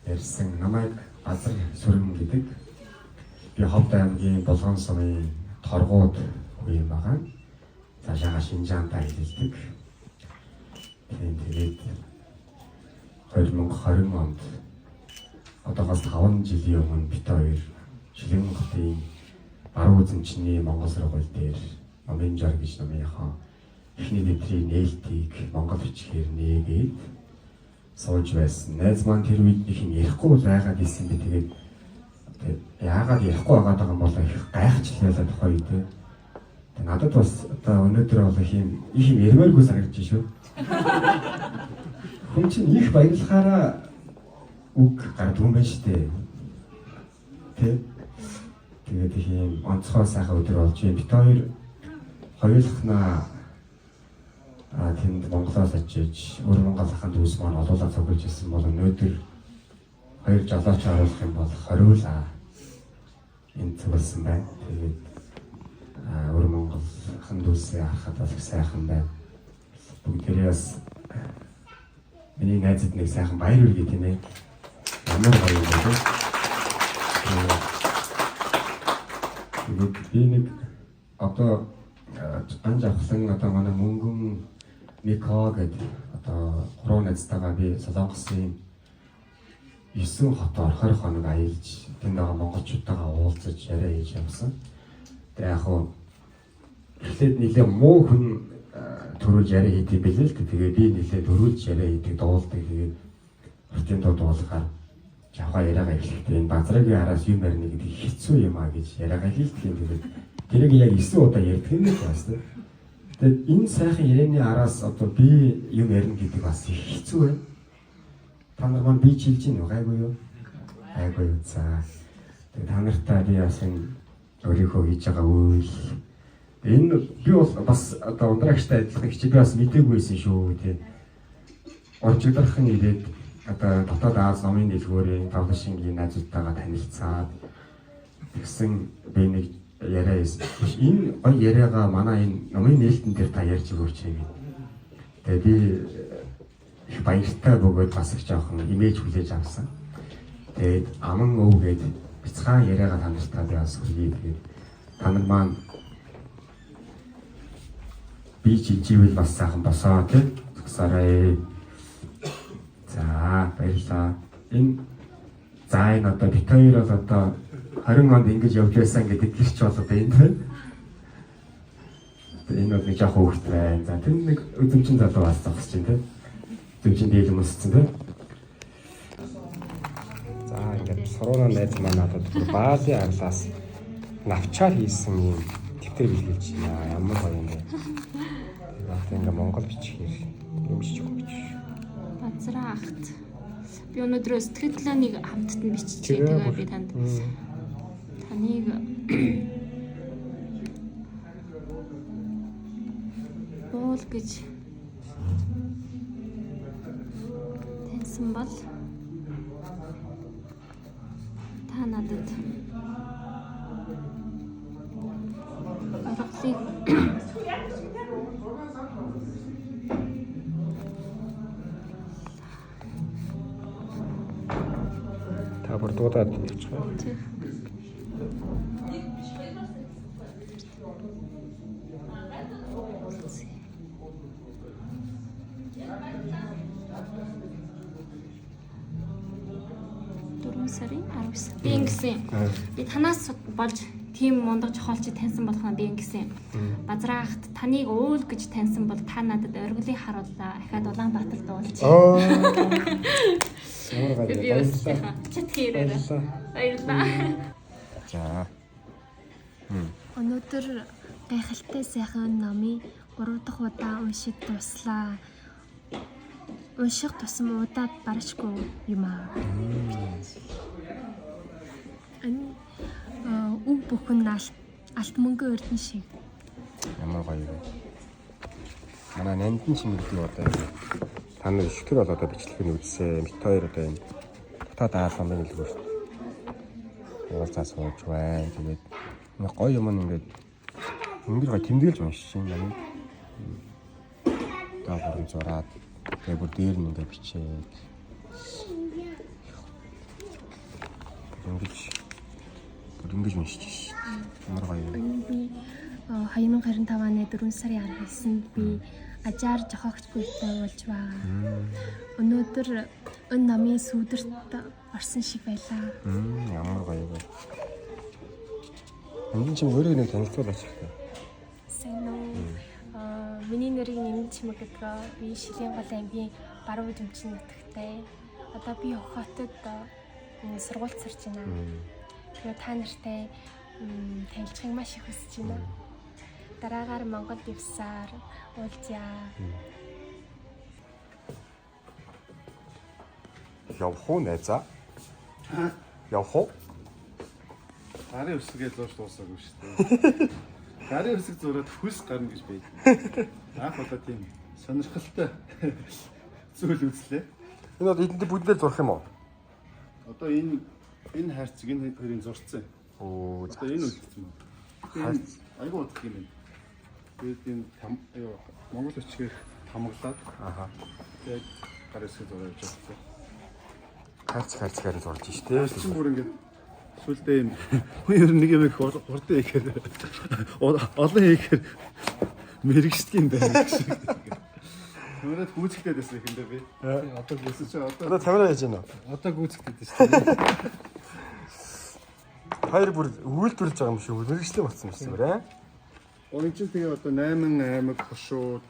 ярьсан намайг Базар Сүрэн гэдэг. Би Ховд аймгийн Булган сумын Торгууд хүн юм байгаа. Цаашаага Шинжаантаа хэлэлдэг. Тийм тэгээд 2020 онд одоогоос 5 жилийн өмнө бит хоёр Шилэн хотын баруун үзэмчний Монгол сургууль дээр номын жар гэж номынхоо эхний дэвтрийн нээлтийг монгол бичгээр нээгээд сууж байсан. Найз маань тэр үед нэг юм ярихгүй байгаад исэн би тэгээд яагаад ярихгүй байгаад байгаа юм бол их гайхчихлаа тухайн үед. Тэгээд надад бас одоо өнөөдөр бол их юм ярмааргүй санагдаж шүү. Хүн чинь их баярлахаараа үг гардаг юм байна шүү дээ. Тэ? Тэгээд их юм онцгой сайхан өдөр болж байна. Бит хоёр хоёулахнаа тэнд Монголоос очиж өөр Монгол ахын дүүс маань олуулаа цуглаж ирсэн бол өнөөдөр хоёр жолооч оруулах юм бол хориулаа энэ цугласан байна. Тэгээд өөр Монгол ахын дүүсээ харахад бас их сайхан байна. Бүгдээрээ бас миний найзад нэг сайхан баяр хүргэе тийм ээ. Ямар гоё юм бэ? Тэгээд би нэг одоо ганж авахлан одоо манай мөнгөн Мико гэдэг одоо гурван найзтайгаа би Солонгосын 9 хотоор 20 хоног аялж тэнд байгаа монголчуудтайгаа уулзаж яриа хийж явсан. Тэгээ яг хуу эхлээд нэлээ муу хүн төрүүлж яриа хийдэг билээ л дээ. Тэгээ би нэлээ төрүүлж яриа хийдэг, дуулдаг. Тэгээд уртын дуу дуулахаар жавхаа яриагаа эхлэхдээ энэ базраагийн араас юм ярина гэдэг хэцүү юм а гэж яриагаа хэлдэг юм. Тэгээд тэрийг яг 9 удаа ярьдаг юм л бас. Тэгээд энэ сайхан ярианы араас одоо би юм ярина гэдэг бас их хэцүү байна. Та нар маань би чилж гин үү? Гайгүй юу? Гайгүй юу. За. Тэгээд та нартаа би бас энэ өөрийнхөө хийж байгаа үйл энэ би бол бас одоо ундрагчтай адилхан хичээ би бас мдээгүй байсан шүү тий. Оржигдархан ирээд одоо дотоод Ази номын дэлгүүрийн publishing ийн найзуудтайгаа танилцаад, тэгсэн би нэг яриа биш, энэ гоё яриагаа манай энэ номын нээлтэн дээр та ярьж өгөөч гэдэг. Тэгээ би их баяртай бөгөөд бас их жоохон имэж хүлээж авсан. Тэгээд аман өв гээд бяцхан яриагаа та нартай би бас хүргэе. Тэгээд та нар маань би чиживэл бас сайхан босоо, тий, зогсоорой. За, баярлалаа. Энэ за энэ одоо бид хоёр бол одоо 20 онд ингэж явж байсан гэдэг гэрч бол одоо энэ, тий. Энэ бол нэг жоохон хөвгт байна. За, тэр нэг үзэмчин залуу бас зогсож байна, тий. Үзэмчин дийл өмссөн, тий. За, ингээд сурууна найз маань надад бүр баалын арлаас навчаар хийсэн юм дэвтэр бэлгэлж байна. Ямар гоё юм бэ. Тэгээд одоо ингээд монгол бичгээр юм бичиж өгөх гэж.
Базраа ахт. Би өнөөдөр сэтгэлдээ нэг хамтд нь биччихээ. Тэгээ би танд таныг уул гэж таньсан бол та надад орголыг
Та бүр дуудаад явчих.
Тий. 4 сарын 19. Би ингэсэн. Би танаас болж тийм мундаг жохоолч таньсан болох нь би ингэсэн. Базраахт таныг уул гэж таньсан бол та надад оргилыг харууллаа. Ахаад Улаанбаатар дуулж.
Оо. Ямар гоё.
Би
Баярлалаа.
чатхи ирээрээ.
Баярлалаа.
Баярлалаа.
За.
Өнөөдөр гайхалтай сайхан номыг 3 дахь удаа уншиж дуслаа. Унших тусам удаад баршгүй юм аа. Энэ үг бүхэн алт алт мөнгө өрдөн шиг.
Ямар гоё вэ? Манай нандин чимэгдэг одоо юм. Та нар шүтэр бол одоо бичлэг нь үзсэн. Бит хоёр одоо энэ дотоод аал номын дэлгүүрт уулзаа сууж байна. Тэгээд нэг гоё юм ингээд өндөр гоё тэмдэглэж уншиж байна намыг. Одоо бүрэн зураад, тэгээд бүр дээр нь ингээд бичээд ингэж бүр ингэж уншиж шээ. Ямар гоё юм.
Энэ би 2025 оны 4 сарын 19-нд би ажаар жохоогч гүйтэй болж байгаа. Өнөөдөр энэ номын сүүдэрт орсон шиг байлаа.
Ямар гоё вэ? Энд чинь өөрийг нэг танилцуулаач хэрэгтэй.
Сайн уу? Миний нэрийг Нэмэн Чимэг гэдэг. Би Шилийн гол аймгийн Баруун Жимчин нутагтай. Одоо би Хохотод сургуульд сурч байна. Тэгээ та нартай танилцахыг маш их хүсэж байна. Дараагаар Монголд явсаар уулзъя.
Явах уу, найзаа? Явах уу?
Гарын үсгээ зурж дуусаагүй шүү дээ. Гарын үсэг зураад хөлс гарна гэж байд. Анх удаа тийм сонирхолтой зүйл үзлээ.
Энэ бол эдэнд бүгдээр зурх юм уу?
Одоо энэ хайрцаг энэ хоёрын зурцсан.
Оо,
Одоо энэ үлдсэн байна. Энэ айгүй удах юм байна. Тэгээд энэ там юу Монгол өчгээр тамглаад тэгээд гарын үсэг зураад явж байгаа.
Хайрцаг хайрцагаар нь зурж штэ.
Чин бүр ингээд сүлдээ юм хүн ер нь нэг юм их хурдан хийхээр олон хийхээр мэрэгчдэг юм байна гэж. Камерад гүйцэгдээд байсан юм дээр би.
Одоо
Гэсэн чинь одоо
Одоо камера яаж байна вэ?
Одоо гүйцэгдээд шүү дээ.
Хоёр бүр үйлдвэрлэж байгаа юм шиг мэрэгчлэн болсон юм шиг байна.
Оо, энэ чинь тэгээ одоо 8 аймаг, хошуу,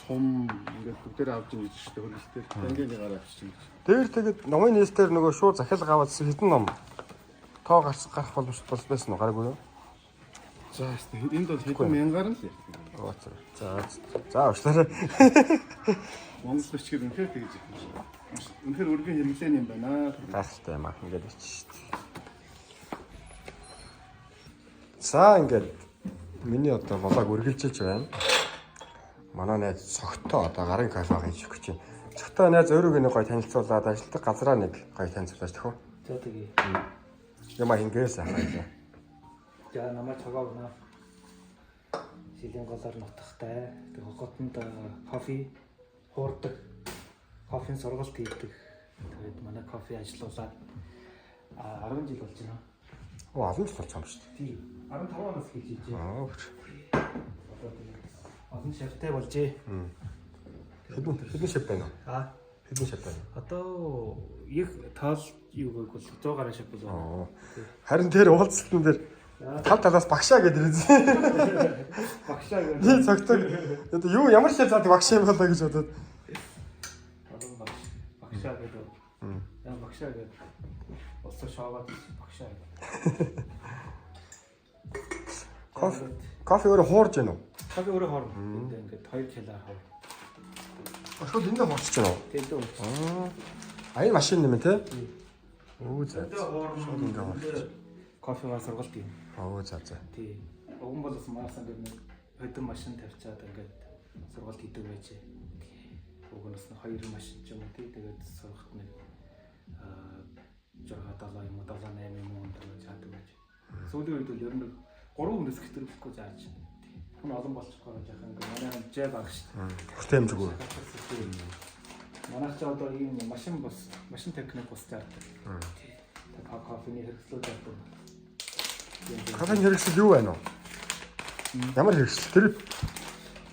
сум ингээд бүгдээр авч ийн гэж шүү дээ хөргөлтөөр. Дангийн нэг гараа авчиж гэж.
Дээр тэгээд номын нийлтээр нөгөө шууд захиалга аваадсан хэдэн ном тоо гарах гарах боломжтой бол байсан уу? Гараагүй юу?
За, энд бол хэдэн мянгаар нь л ярьдаг.
Оо, за. За, уучлаарай.
Монгол бичгээр үнэхээр тэгж их юм шиг. Үнэхээр өргөн хэрэглээний юм байна.
Гайхалтай юм аа. Ингээд бичиж шүү дээ. За, ингээд миний одоо vlog үргэлжилж байна. Манай найз цогтой одоо гарын кафе хийж өгч чинь. Цогтой найз өөрийгөө нэг гоё танилцуулаад ажилладаг газраа нэг гоё танилцуулаач төхөө.
За тэгье.
Ямаа хингээ сайхан байлаа.
За намайг цогоо өгнө. Шилийн голоор нутагтай. Тэг хотонд кофе хуурдаг. Кофений сургалт хийдэг. Тэгээд манай кофе ажиллаулаад 10 жил болж байна.
Оо 10 жил болсон юм шүү дээ.
Тий. 15 оноос эхэлж хийж байна.
Аа.
Одоо тэгээд олон шавтай болжээ.
Хэдэн шав байна уу?
Аа.
Хэдэн шав байна?
Одоо их тоол юу гэвэл 100 гаруй шав болов.
Харин тэр уулзалтан дээр тал талаас багшаа гэдэг ирсэн.
Багшаа гэдэг.
Би цогтог одоо юу ямар шав заадаг багш юм болоо гэж бодоод.
Олон багш багшаа гэдэг. Яа багшаа гэдэг. Улсаа шоогоод багшаа гэдэг.
Кофе өөрөө хуурж гэнэ үү?
Кофе өөрөө хоорно. Энд ингээд 2 кг хоор.
Шууд эндээ хуурч гэнэ үү?
Тийм үү.
Аа. Энэ машин юм те? Өө за. Шууд эндээ хуурч.
Кофегаар сургалт юм.
Өө за за.
Тий. Уган бол бас маас ингээд нэг хөдөн машин тавьчаад ингээд сургалт хийдэг байжээ. Уг нь бас хоёр машин ч юм уу тий. Тэгээд сургахт нэг 6 7 юм уу 7 8 юм уу өндөр чаадаг байж. Сүүлийн үед бол ер нь 3 хүнээс хэтрүүлэхгүй зааж. Хүн олон болчихгоо жаахан ингээд манай хэмжээ бага шүү дээ.
Хүртээ хэмжээгүй.
Манайх ч одоо ийм машин бус, машин техник бус заардаг. Тий. Та кофений хэрэгслүүд заардаг.
Кофений хэрэгсэл юу байна вэ? Ямар хэрэгсэл? Тэр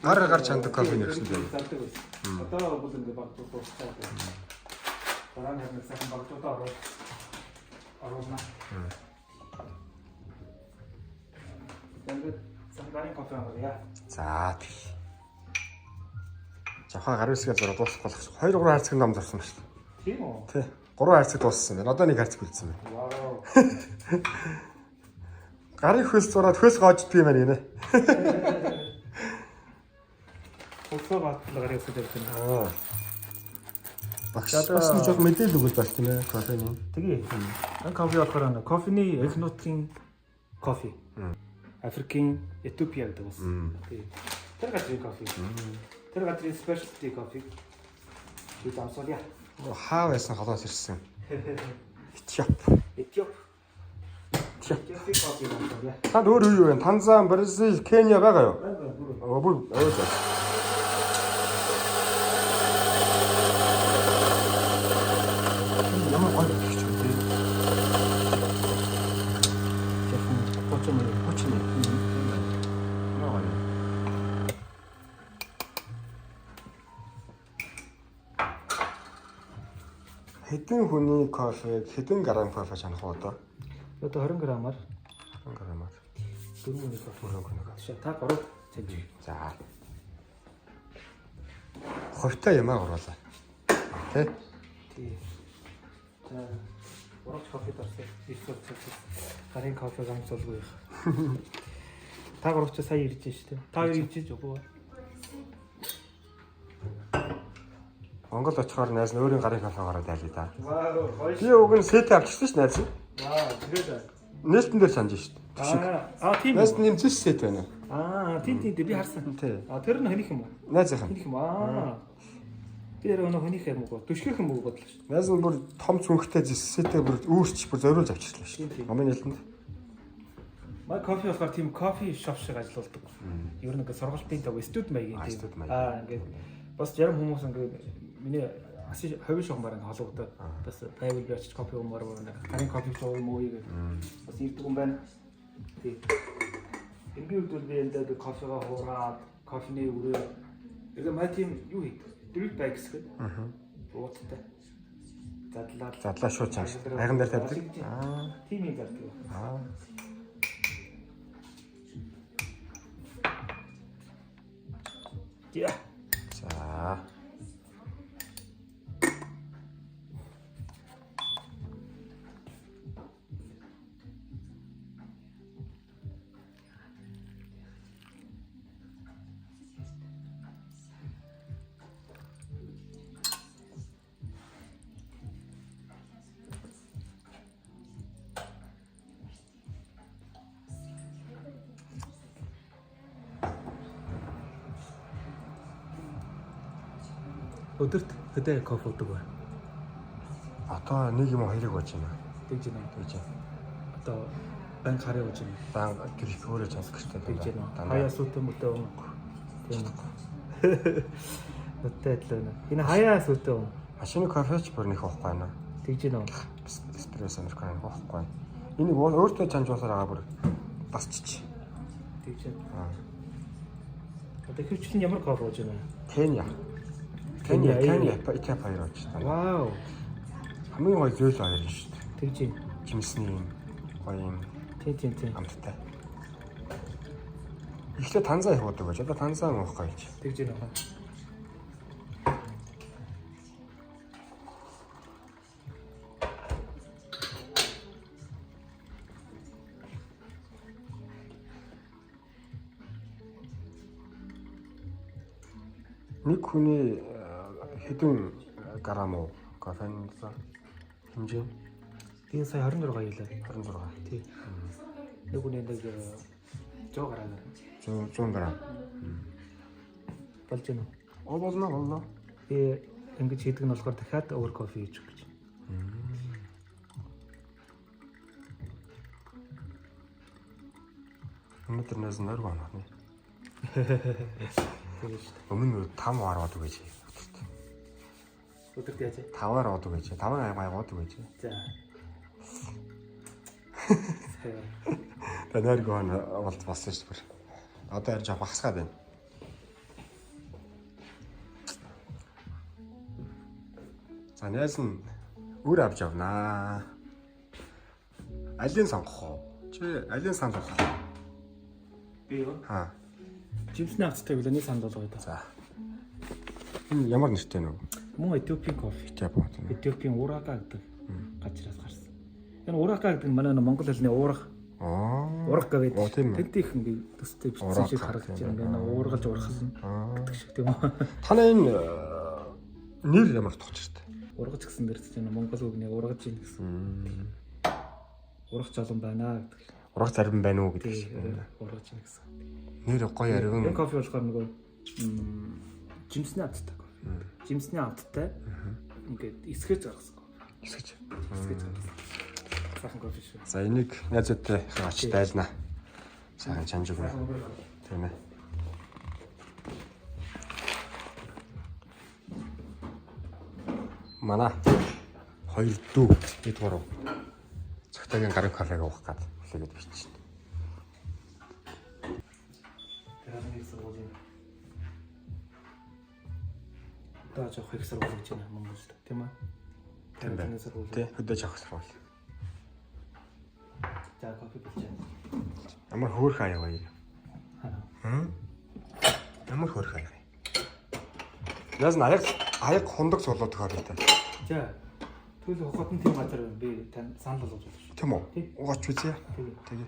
гар чандаг кофений хэрэгсэл байна.
Зардаг байсан. Одоо бол ингээд багтууд дуусчаад байна. Дараа нь харин сайхан багтуудаа оруулна. Тэгээд сангарын кофе авъя.
За тэг. Жохоо гар үсгээ зураг дуусах болох. 2 3 хайрцаг ном зурсан шүү дээ.
Тийм үү?
Тий. 3 хайрцаг дууссан байна. Одоо нэг хайрцаг үлдсэн байна.
Вау.
Гарын хөлс зураад хөлс гоождгүй юм байна гинэ.
Хөлсөө гоождол гарын үсгээ зурж байна.
Багш бас нэг жоох мэдээлэл өгөл байх тийм ээ кофений.
Тэгээ. Энэ кофе болохоор кофений эх нутгийн кофе. Африкийн Этиопиа гэдэг улс. Тий. Тэр газрын кофе. Тэр газрын specialty кофе. Бид амсуулъя.
Хаа байсан холоос ирсэн. Этиоп.
Этиоп. Этиопийн кофе амсуулъя.
Танд өөр юу вэ? Танзан, Бразил, Кения байгаа юу?
Байгаа.
Бүр өөр заа.
Ямар гоё өгч үү тий. Жахан 30 мөр
30 мөр. Ямар гоё. Хэдэн хүний кофег хэдэн грамм кофе чанах вэ одоо?
Одоо 20 граммаар.
20 граммаар.
4 хүний кофе.
4 хүний кофе.
Та 3 цэнж.
За. Хувьтай юмаа оруулаа. Тэ?
Тий. За урагч кофе дарсан. Их цогцолсон. Гарын кофе гамцуулгүй их. Та гурав ч сая ирж штэ. Та хоёр ирж иж үгүй.
Монгол очихоор найз нь өөрийн гарын кофегоор дайлаа да.
Вау, гоё.
Би уг нь сет авчихсан ш найз.
Вау, тэгээд
Нээлтэн дээр санаж шít.
Аа, тийм.
Найз нь юм зэс сет байна.
Аа, тийм тийм би харсан.
Тий.
Аа, тэр нь хөнийх юм уу?
Найзынх нь.
Хөнийх юм аа. Би тэр өнөө хөнийх юм уу? Түшгэх юм уу бодлоо шүү.
Найз нь бүр том цүнхтэй зэс сетээ бүр үүрч бүр зориулж авчихлаа шүү. Номын нээлтэнд.
Май кофе болохоор тийм кофе шоп шиг ажиллаулдаг. Ер нь ингээд сургалтын даг студ маягийн
тийм.
Аа, ингээд бас зарим хүмүүс ингээд миний асын хувийн шугамар ингээд холбогдоод бас байвал би очиж кофе уумаар байна. Гарын кофе уур муу гэдэг бас ирдэг юм байна. Тий. Энгийн үед бол би эндээ ингээд кофегаа хуураад кофений өрөө тэгээ май тийм юу хийдэг. Drip bags гэдэг.
Аа.
Уудтай. Задлаад
задлаа шууд чааш. Айган дээр тавьдаг.
Аа. Тийм юм зардаг.
Аа.
Яа.
За.
Өдөрт хэдэн кофе уудаг вэ?
Одоо нэг юм уу хоёрыг ууж байна.
Тэгж байна.
Тэгж байна.
Одоо банк хараа ууж байна.
Дан тэр их өөрөө чадах хэрэгтэй.
Тэгж байна. Хаяа сүйтэй мөтөө юм. Тийм үү. Нүдтэй адил байна. Энэ хаяа сүйтэй юм.
Машины кофеч бүр нэх уухгүй байна.
Тэгж байна уу?
Эспрессо американо нэх уухгүй байна. Энийг өөртөө чанжуулахаар байгаа бүр басчиж.
Тэгж байна. Одоо хөвчлэн ямар кофе ууж байна вэ?
Кenya. Кenya, Кenya, Этиоп хоёр ууж байна.
Вау.
Хамгийн гоё зөөл хоёр юм шүү дээ.
Тэгж байна.
Жимсний юм гоё юм.
Тийм.
Амттай. Эхлээд танзаа их уудаг байж. Одоо танзаа уухгүй байж.
Тэгж байна.
Нэг хүний хэдэн грамм уу кофеин хэмжээ?
Би сая 26 хийлээ.
26.
Тий. Нэг хүний нэг 100 грамм.
100 грамм.
Болж байна
уу? Оо болно.
Би ингэж хийдэг нь болохоор дахиад өөр кофе хийж өгч.
Өнөөдөр нээс нойргүй онох нэ.
Тэгээд шүү дээ.
Өмнө нь 5 аар уудаг гэж. Өдөрт.
Өдөрт яаж?
5 аар уудаг гэж. 5 аяг уудаг гэж.
За.
Тэгээ нойргүй он болж болсон шүү дээ. Одоо ярьж багасгаад байна. За найз нь үр авч явнаа. Алийн сонгох уу? Чи алийн санал болгох уу?
Би юу?
Аа.
Жимсний авцтай өглөөний санал болгоё да.
За. Энэ ямар нэртэй нөө?
Мөн Этиопийн кофе.
Этиоп.
Этиопийн Урака гэдэг газраас гарсан. Энэ Урака гэдэг нь манай Монгол хэлний уурах. Ураг гэдэг. Тэнд их ингээ төстэй бичсэн шиг харагдаж байна. Ингээ уургалж урахлна гэдэг шиг тийм үү?
Танай энэ нэр ямар тохиртой?
Ургаж гэсэн дэр чинь Монгол үгний ургаж ийн гэсэн. Урах жолон байна гэдэг.
Урах зарим байна уу гэдэг шиг.
Ургаж ийн гэсэн.
Нэр гоё аривын.
Энэ кофе болохоор нөгөө жимсний амттай кофе. Жимсний амттай. Ингээд эсгэж гаргасан кофе.
Эсгэж.
Эсгэж гаргасан. Сайхан кофе шүү.
За энийг найзуудтай очиж дайлнаа. Сайхан чанж өгнө. Тийм ээ. Манай хоёр дүү бид гурав цогтойгийн гарын кофег уух гад хүлээгээд бичсэн.
Тэр их сургуулийн одоо жоох их сургууль гэж байна Монголд тийм ээ.
Тийм байна. Тий, хөдөө жоох сургууль.
За кофе болчихно.
Ямар хөөрхөн аяг вэ? Ямар хөөрхөн аяг. Яас нь аяг хундаг суулгадаг кофетэй.
За. Тэгвэл хохотон тийм газар байна. Би тань санал болгож байна шүү.
Тийм үү? Уугач үзье. Тэгээ.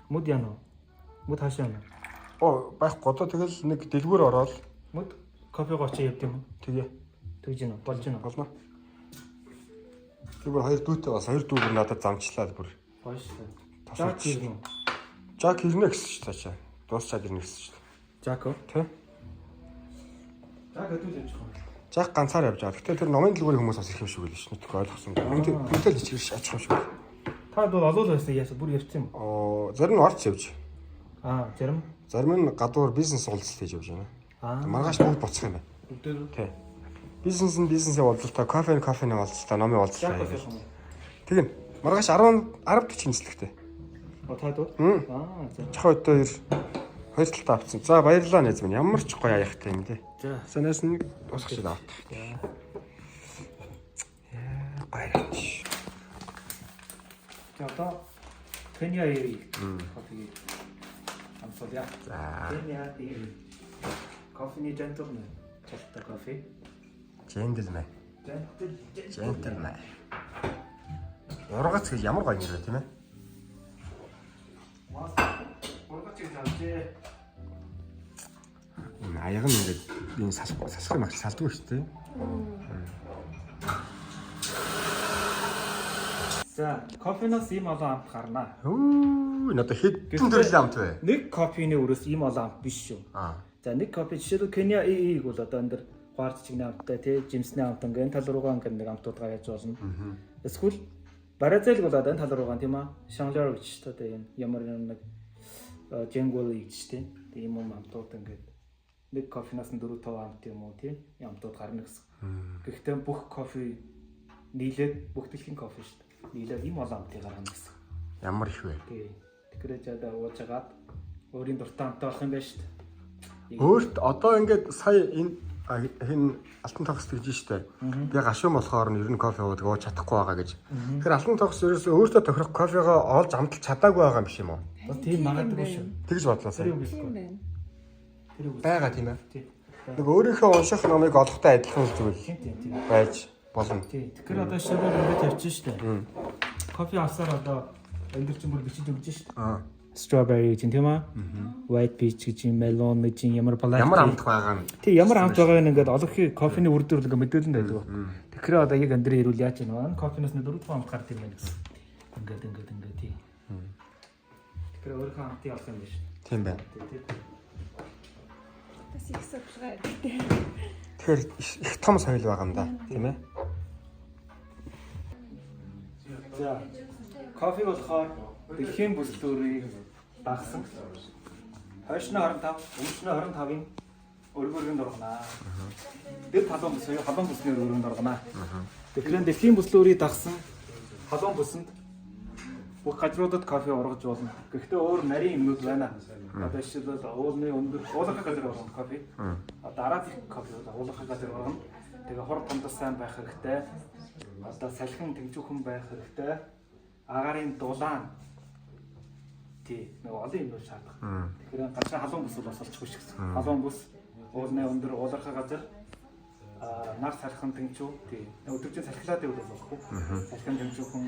Мөд яана уу? Мөд хаашаа яана?
Оо, байхгүй. Одоо тэгэл нэг дэлгүүр ороод
мөд кофег очиж явд юм уу?
Тэгээ.
Тэгж гинэ. Болж гинэ.
Болно. Тэр бүр хоёр дүүтэй бас хоёр дүү бүр надад замчлаад бүр.
Гоё шүү. Жак ирнэ.
Жак ирнэ гэсэн шүү цаашаа. Дуусчаад ирнэ гэсэн шүү.
Жак уу?
Тэ.
Жак хэдүүл явж байгаа юм.
Жак ганцаар явж байгаа. Гэтэ тэр номын дэлгүүрийн хүмүүс бас ирэх юм шиг байлээ шүү. Мэдгүй ойлгосон. Үнэтэй л хичээл ачих юм шиг байна.
Та бол олоол байсан яасан бүр явчихсан юм.
Оо, зарим нь орч явж.
Аа, зарим.
Зарим нь гадуур бизнес уулзалт хийж явж байна.
Аа.
Маргааш бүгд буцах юм байна.
Бүгдээр.
Тий. Бизнес нь бизнесээ уулзалтаа, кофе нь кофений уулзалтаа, номын уулзалтаа. Тэгнь. Маргааш 10 10:40 нислэгтэй.
Оо та дүү? Аа, за.
Чахаа өдөө хоёр талдаа авцсан. За баярлалаа найз минь. Ямар ч гоё аяхтай юм те.
За.
За найз нэг дуусгах авах. Яа, гоё.
За одоо Кenya Air кофег амсуулъя.
За.
Kenya Air. Кофений gentleman. Чалтай кофе.
Gentleman.
Gentleman.
Ургац гэж ямар гоё нэр вэ тийм ээ?
Ургац гэж авчээ.
Энэ аяг нь ингээд энэ салах юм салдгүй шүү дээ.
За, кофеноос ийм олон амт гарнаа.
Хөө, надад хэдэн төрлийн амт вэ?
Нэг кофений өрөөс ийм олон амт биш шүү.
Аа.
За, нэг кофе жишээлбэл Кenya EE-г бол одоо энэ дэр гуар жижигний амттай, тий, жимсний амт, ингээ энэ тал руугаа ингээ нэг амтууд гаргаж болно. Эсвэл Бразил бол одоо энэ тал руугаа, тийм аа, Шанглар гэж шүү дээ, энэ ямар нэг Дженгол гэж тий. Тэгээ ийм юм амтууд ингээд нэг кофенаас нь 4 5 амт юм уу, тий, амтууд гарна гэсэн. Гэхдээ бүх кофе нийлээд, бүх дэлхийн кофе шүү дээ. Нийлээд ийм олон амтыг гаргана гэсэн.
Ямар их вэ?
Тий. Тэгэхээр жадаа ууж агаад өөрийн дуртай амттай болох юм байна шүү дээ.
Өөрт одоо ингээд сая энэ хин алтан тогс тэгж штэ. Би гашуун болохоор нь ер нь кофе уудаг, ууж чадахгүй байгаа гэж. Тэгэхээр алтан тогс ерөөсөө өөртөө тохирох кофегоо олж амталж чадаагүй байгаа юм биш юм уу?
Бас тийм магадгүй шүү.
Тэгж бодлоо
Тэр
сая.
үг хэлэхгүй. Тэр үг.
Байгаа тийм ээ.
Тий.
Нэг өөрийнхөө унших номыг олохтой адилхан зүйл
Тийм, тийм, тийм.
байж болно.
Тий. Тэгэхээр одоо жишээлбэл ингээд тавьчих штэ. Кофе авсаар одоо энэ чинь бүр бичиж өгч штэ. Strawberry гэж тийм ээ. White peach гэж юм, melon гэж юм, ямар black.
Ямар амт байгаа нь.
Тий, ямар амт байгааг нь ингээд олох кофений үр дүр ингээд мэдээлэл байдаг баг. Тэгэхээр одоо яг өндөр ирүүл яаж юм бэ? Кофенаас нь 4 5 амт гард юм байна гэсэн. Ингээд ингээд ингээд, тий. Тэгэхээр өөрийнхөө амтыг олох юм биш.
Тийм байна.
Тий, тий.
Бас их судалгаа гэдэг.
Тэгэхээр их том соёл байгаа юм да. Тийм ээ.
За. Кофе болохоор дэлхийн бүслүүрийг дагсан. Хойш нь 25, өмнө нь 25-ын өргөрөнд оргонаа. Дэд халуун бүс буюу халуун бүсний өргөрөнд оргонаа. Тэгэхээр дэлхийн бүслүүрийг дагсан халуун бүсэнд бүх газруудад кофе ургаж болно. Гэхдээ өөр нарийн юмнууд байна. Одоо жишээлбэл уулны өндөр уулах газар ургана кофе. Одоо арабик кофе бол уулах газар ургана. Тэгээ хурд тундас сайн байх хэрэгтэй. Одоо салхин тэнцвэрхэн байх хэрэгтэй. Агаарын дулаан, тий, нэг олон юмнууд шаардах. Тэгэхээр газрын халуун бүс бол бас олчихгүй ш гэсэн. Халуун бүс, уулны өндөр уулархай газар, нар салхин тэнцүү, тий. Өдөржин салхилаад байвал болохгүй. Салхин тэнцүүхэн.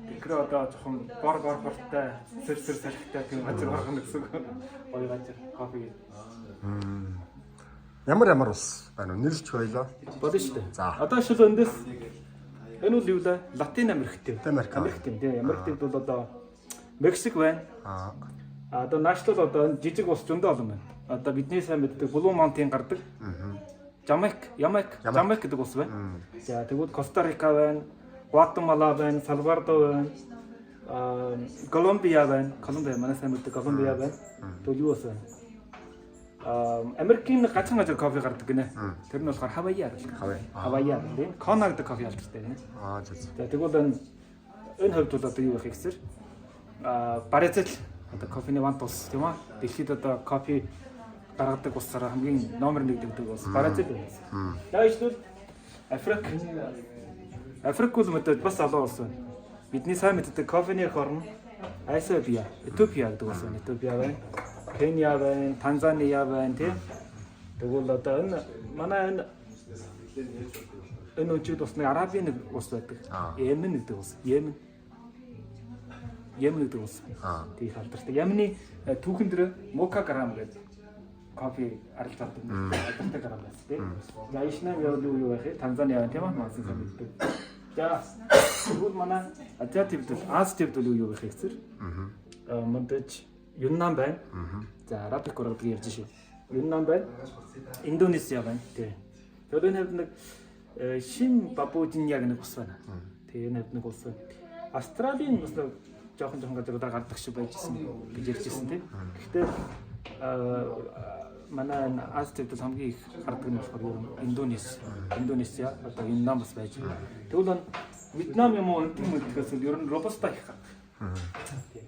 Тэгэхээр одоо жоохон гор гор хурдтай, сэр сэр салхитай тийм газар гаргана гэсэн. Гоё газар кофе.
Ямар ямар улс байна вэ? Нэрлж байлаа.
Болно шүү дээ.
За.
Одоо шил эндээс энэ бол юу лээ? Латин Америкт.
Америк.
Америкт юм, тий. Америкт бол одоо Мексик байна. Одоо наашлал одоо энэ жижиг улс зөндөө олон байна. Одоо бидний сайн мэддэг Blue Mountain гардаг. Jamaic, Ямайк, Jamaic гэдэг улс байна. За, тэгвэл Коста Рика байна, Гватемала байна, Салвадор байна. Колумбиа байна. Колумбиа манай сайн мэддэг Колумбиа байна. Тэгвэл юу улс байна? Америкийн ганцхан газар кофе гардаг гинэ. Тэр нь болохоор Хавайи арал.
Хавайи.
Хавайи арал, тийм. Кона гэдэг кофе алдартай гинэ.
Зөв. Зөв.
За, тэгвэл энэ хувьд бол одоо юу байх гэсэр Бразил одоо кофений вант улс, тийм ээ. Дэлхийд одоо кофе гаргадаг улсаараа хамгийн номер 1 гэдэг улс Бразил байна. За, ижлүүл Африк. Африк бол мэдээж бас олон улс байна. Бидний сайн мэддэг кофений их орн Эсиопиа, Этиопиа гэдэг улс байна. Этиопиа байна. Кения байна, Танзаниа байна, тийм. Тэгвэл одоо энэ манай энэ өнчүүд бас нэг Арабын нэг улс байдаг. Йемен гэдэг улс. Йемен. Йемен гэдэг улс. Тэг их алдартай. Йемений түүхэн дээр Мока грам гэдэг кофе арилж авдаг. Алдартай грам байсан, тийм. За, Ишнам явал юу байх вэ? Танзани яваа, тийм ээ. Мансан сайн мэддэг. За, тэгвэл манай Азиа твд бол, Ази твд бол юу байх вэ гэсэр? Мөдөж Юннан байна. За, арабик ургадаг ярьж шив. Юннан байна. Индонезиа байна. Тий. Тэгэхээр энэ хавьд нэг Шим Бабужин яг нэг ус байна. Тэгээ энэ хавьд нэг улс байна. Австралийн бас нэг жоохон жоохон газруудаар гардаг шиг байж исэн гэж ярьж ирсэн, тий. Гэхдээ манай энэ Ази твд бол хамгийн их гардаг нь болохоор юу Индонез, Индонезиа, одоо Юннан бас байж байна. Тэгвэл энэ Вьетнам юм уу, энтэн мэдхээс л ер нь робуста их гардаг. Тий.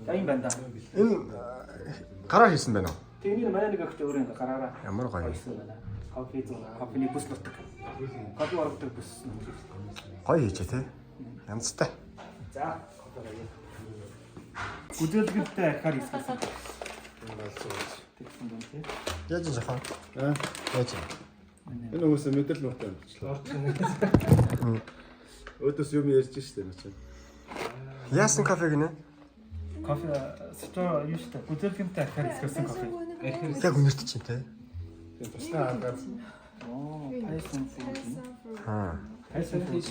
За, юм байна да.
Энэ гараар хийсэн байна уу?
Тэгээ энэ манай нэг огт өөр ингээ гараараа.
Ямар гоё.
Хийсэн байна. Кофе зүүн, кофений бүс нутаг. Кофе ордог бүс нутаг.
Гоё хийжээ те. Янзтай.
За, кофе гоё. Гүзээлгэнтэй архиар хийсэн. Тэгсэн юм, тий.
Яаж юм жахан?
Аа.
Яаж юм?
Энэ хүмүүсээ мэдрэл нуутай юм болчихлоо. Өөдөөс юм ярьж штэ наа чинь.
Яасан кофе гинэ?
Кофе сто юу штэ. Гүзээлгэнтэй архиар хийсэн кофе.
Яг үнэрт чинь те.
Тийм, туслан аргаар.
Оо, passion fruit.
Аа.
Passion fruit.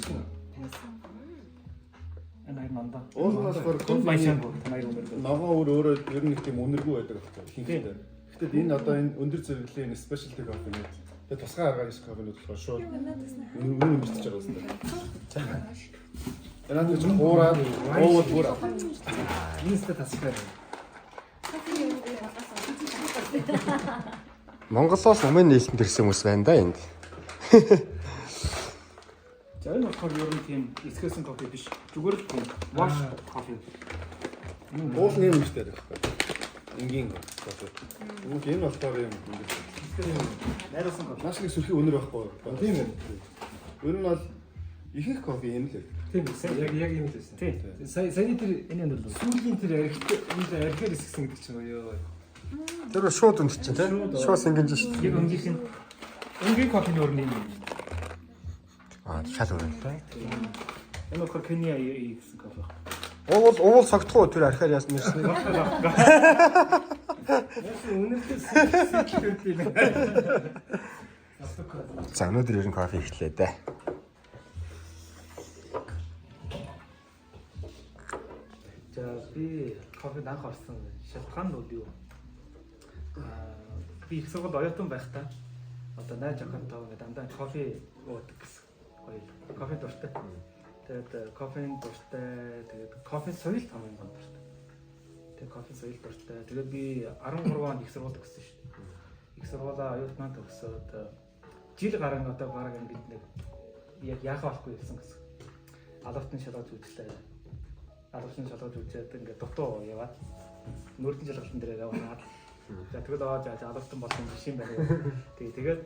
Энэ хоёр мандаа.
Уул нь болохоор
Баяшаан танай үнэр.
Ногоон үр өөрөө ер нь нэг тийм үнэргүй байдаг байхгүй ихэнхдээ. Тэгэд энэ одоо энэ өндөр зэрэглэлийн энэ specialty coffee нэг тэгээ тусгай аргаар хийх кофенууд болохоор шууд үнэн өмсөж байгаа юм байна. Энэ нэг чинь хуураад уувал бүр
Инста тастай.
Монголоос өмнө нээлтэнд ирсэн хүмүүс байна да энд.
За, энэ болохоор ер нь тийм эсгээсэн кофе биш. Зүгээр л тийм wash кофе.
Уул нь юм өмсдөг байхгүй. Энгийн кофе. Тэгвэл энэ болохоор юм өндөр.
Найруулсан кофе.
Нааш нэг сүрхий өнөр байхгүй.
Тийм ээ.
Ер нь бол ихэнх кофе юм л байдаг.
Тийм үү.
Яг юм л байсан.
Тийм.
Сая саяны тэр
Энэ өндөр л.
сүүлийн тэр архит энэ архиар эсгсэн гэдэг чинь ёо.
Тэр бол шууд өндөр чинь тий. Шууд сэнгэнж шүү дээ.
Яг өнгийнх нь өнгийн кофений өөр нь юм.
Аа, шал өөр юм тий.
Энэ болохоор Кения гэсэн кофе.
Уувал согтох уу тэр архиар яасан нэрснийг.
Яасан үнэхээр сэтгэл хөдлөл.
За, өнөөдөр ер нь кофе ихлээ дээ.
За, би кофед анх орсон шалтгаан нь бол юу? Би их сургуульд оюутан байхдаа одоо найз охинтойгоо ингээд дандаа кофе уудаг гэсэн. Гоё. Кофе дуртай. Тэгээд кофеин дуртай. Тэгээд кофе соёл хамгийн гол дуртай. Тэгээд кофе соёл дуртай. Тэгээд би 13 онд их сургууль төгссөн шүү дээ. Их сургуулаа оюутнаа төгсөөд жил гарan одоо бараг ингээд нэг яг яахаа болохгүй байсан гэсэн. Алавтан шалгаж үзлээ. Алавтан шалгаж үзээд ингээд дутуу яваад нүүртэн шалгалтын дээр яваад. За, тэгэл аа за алавтан болсон биш юм байна. Тэгээд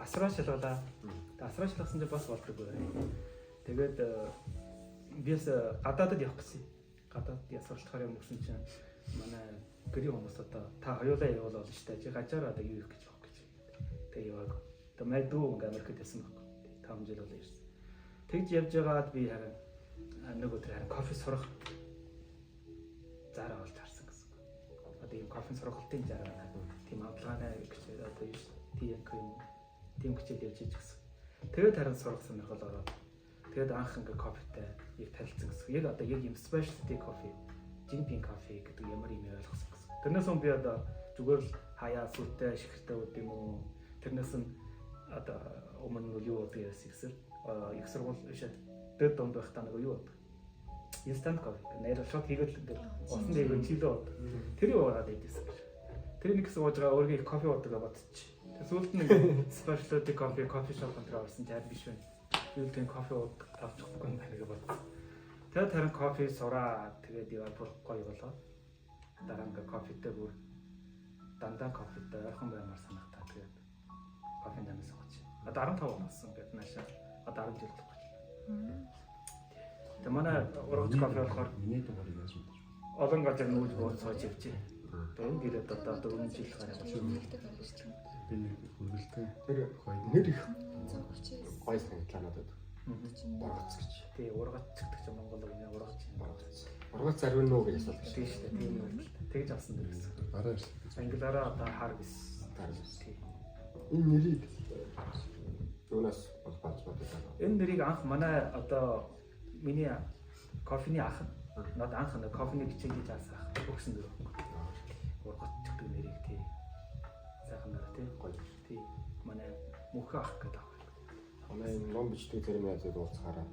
асраа шалгалаа. Тэгээд асраа шалгасан чинь бас болдоггүй. Тэгээд бис гадаадад явах гэсэн. Гадаад суралтахаар явна гэсэн чинь манай гэрийн хүмүүс одоо та хоёулаа явуул болно шүү дээ. Чи гажаар одоо юу их гэж явах гэж. Тэгээ яваагүй. Одоо май дүү ингээ Америкт байсан байхгүй. 5 жил болоо ирсэн. Тэгж явж байгаад би харин нэг өдөр харин кофе сурах зараа олж харсан гэсэн. Одоо ийм кофе сургалтын зараа байна. Тийм авлаганаа гэж одоо юу шүү. TNK юм. Тийм хичээл явж иж гэсэн. Тэгээд харин сурах сонирхол ороод тэгээд анх ингээ кофетэй яг танилцсан гэсэн. Яг одоо яг юм specialty coffee, Jinping coffee гэдэг ямар юм ойлгосон гэсэн. Тэрнээс өмнө би одоо зүгээр л хаяа сүртэй шихэртэй ууд юм уу? Тэрнээс нь одоо өмнө нь юу уудаг гэсэн их сургууль биш ээ. Дэд дунд байхдаа нөгөө юу уудаг? Instant coffee. Нэр шот хийгээд л ингээд усан дээр чилээ уудаг. Тэр юу уугаад байжсэн гэж. Тэр нэг хэсэг ууж байгаа өөргөө их кофе уудаг гэж бодчих. Тэр сүүлд нь ингээд specialty coffee, coffee shop энэ орсон чинь харин биш байна. Би л тийм кофе уудаг тавчихгүй юм байна гэж бодсон. Тэгээд харин кофе сураа тэгээд яваа бүр гоё болоо. Дараа ингээд кофетэй бүр дандаа кофетэй ойрхон баймар санагтаа тэгээд кофе намаас сууж. Одоо 15 болсон гэдэг наашаа одоо 10 жил болох гэж. Тэгээ манай ургаж кофе болохоор
миний дугаарыг яаж мэдэж
олон газар нүүж бууж сууж явжээ. Тэгээ энэ гэрээд одоо 4 жил гараа
би нэг хөргөлтэй.
Тэр нэр их гоё санагдлаа надад. Ургац гэж.
Тий, ургац гэдэг чинь монгол үг нэ ургац.
Ургац. Ургац ариун нүү гэж асуулт.
Тийм шүү дээ. Тийм үү. Тэгж авсан дэр гэсэн.
Гараа ирсэн.
Англиараа одоо harvest.
Harvest. Энэ нэрийг юунаас болж бодож байгаа.
Энэ нэрийг анх манай одоо миний кофений ах над анх нэг кофений хичээл хийж аасан ах өгсөн дэр. Ургац гэдэг нэрийг тий. Сайхан нэр тий.
Гоё.
Тий. Манай мөнхөн ах гэдэг ах.
Манай энэ ном бичдэг зарим найзууд уулзахаараа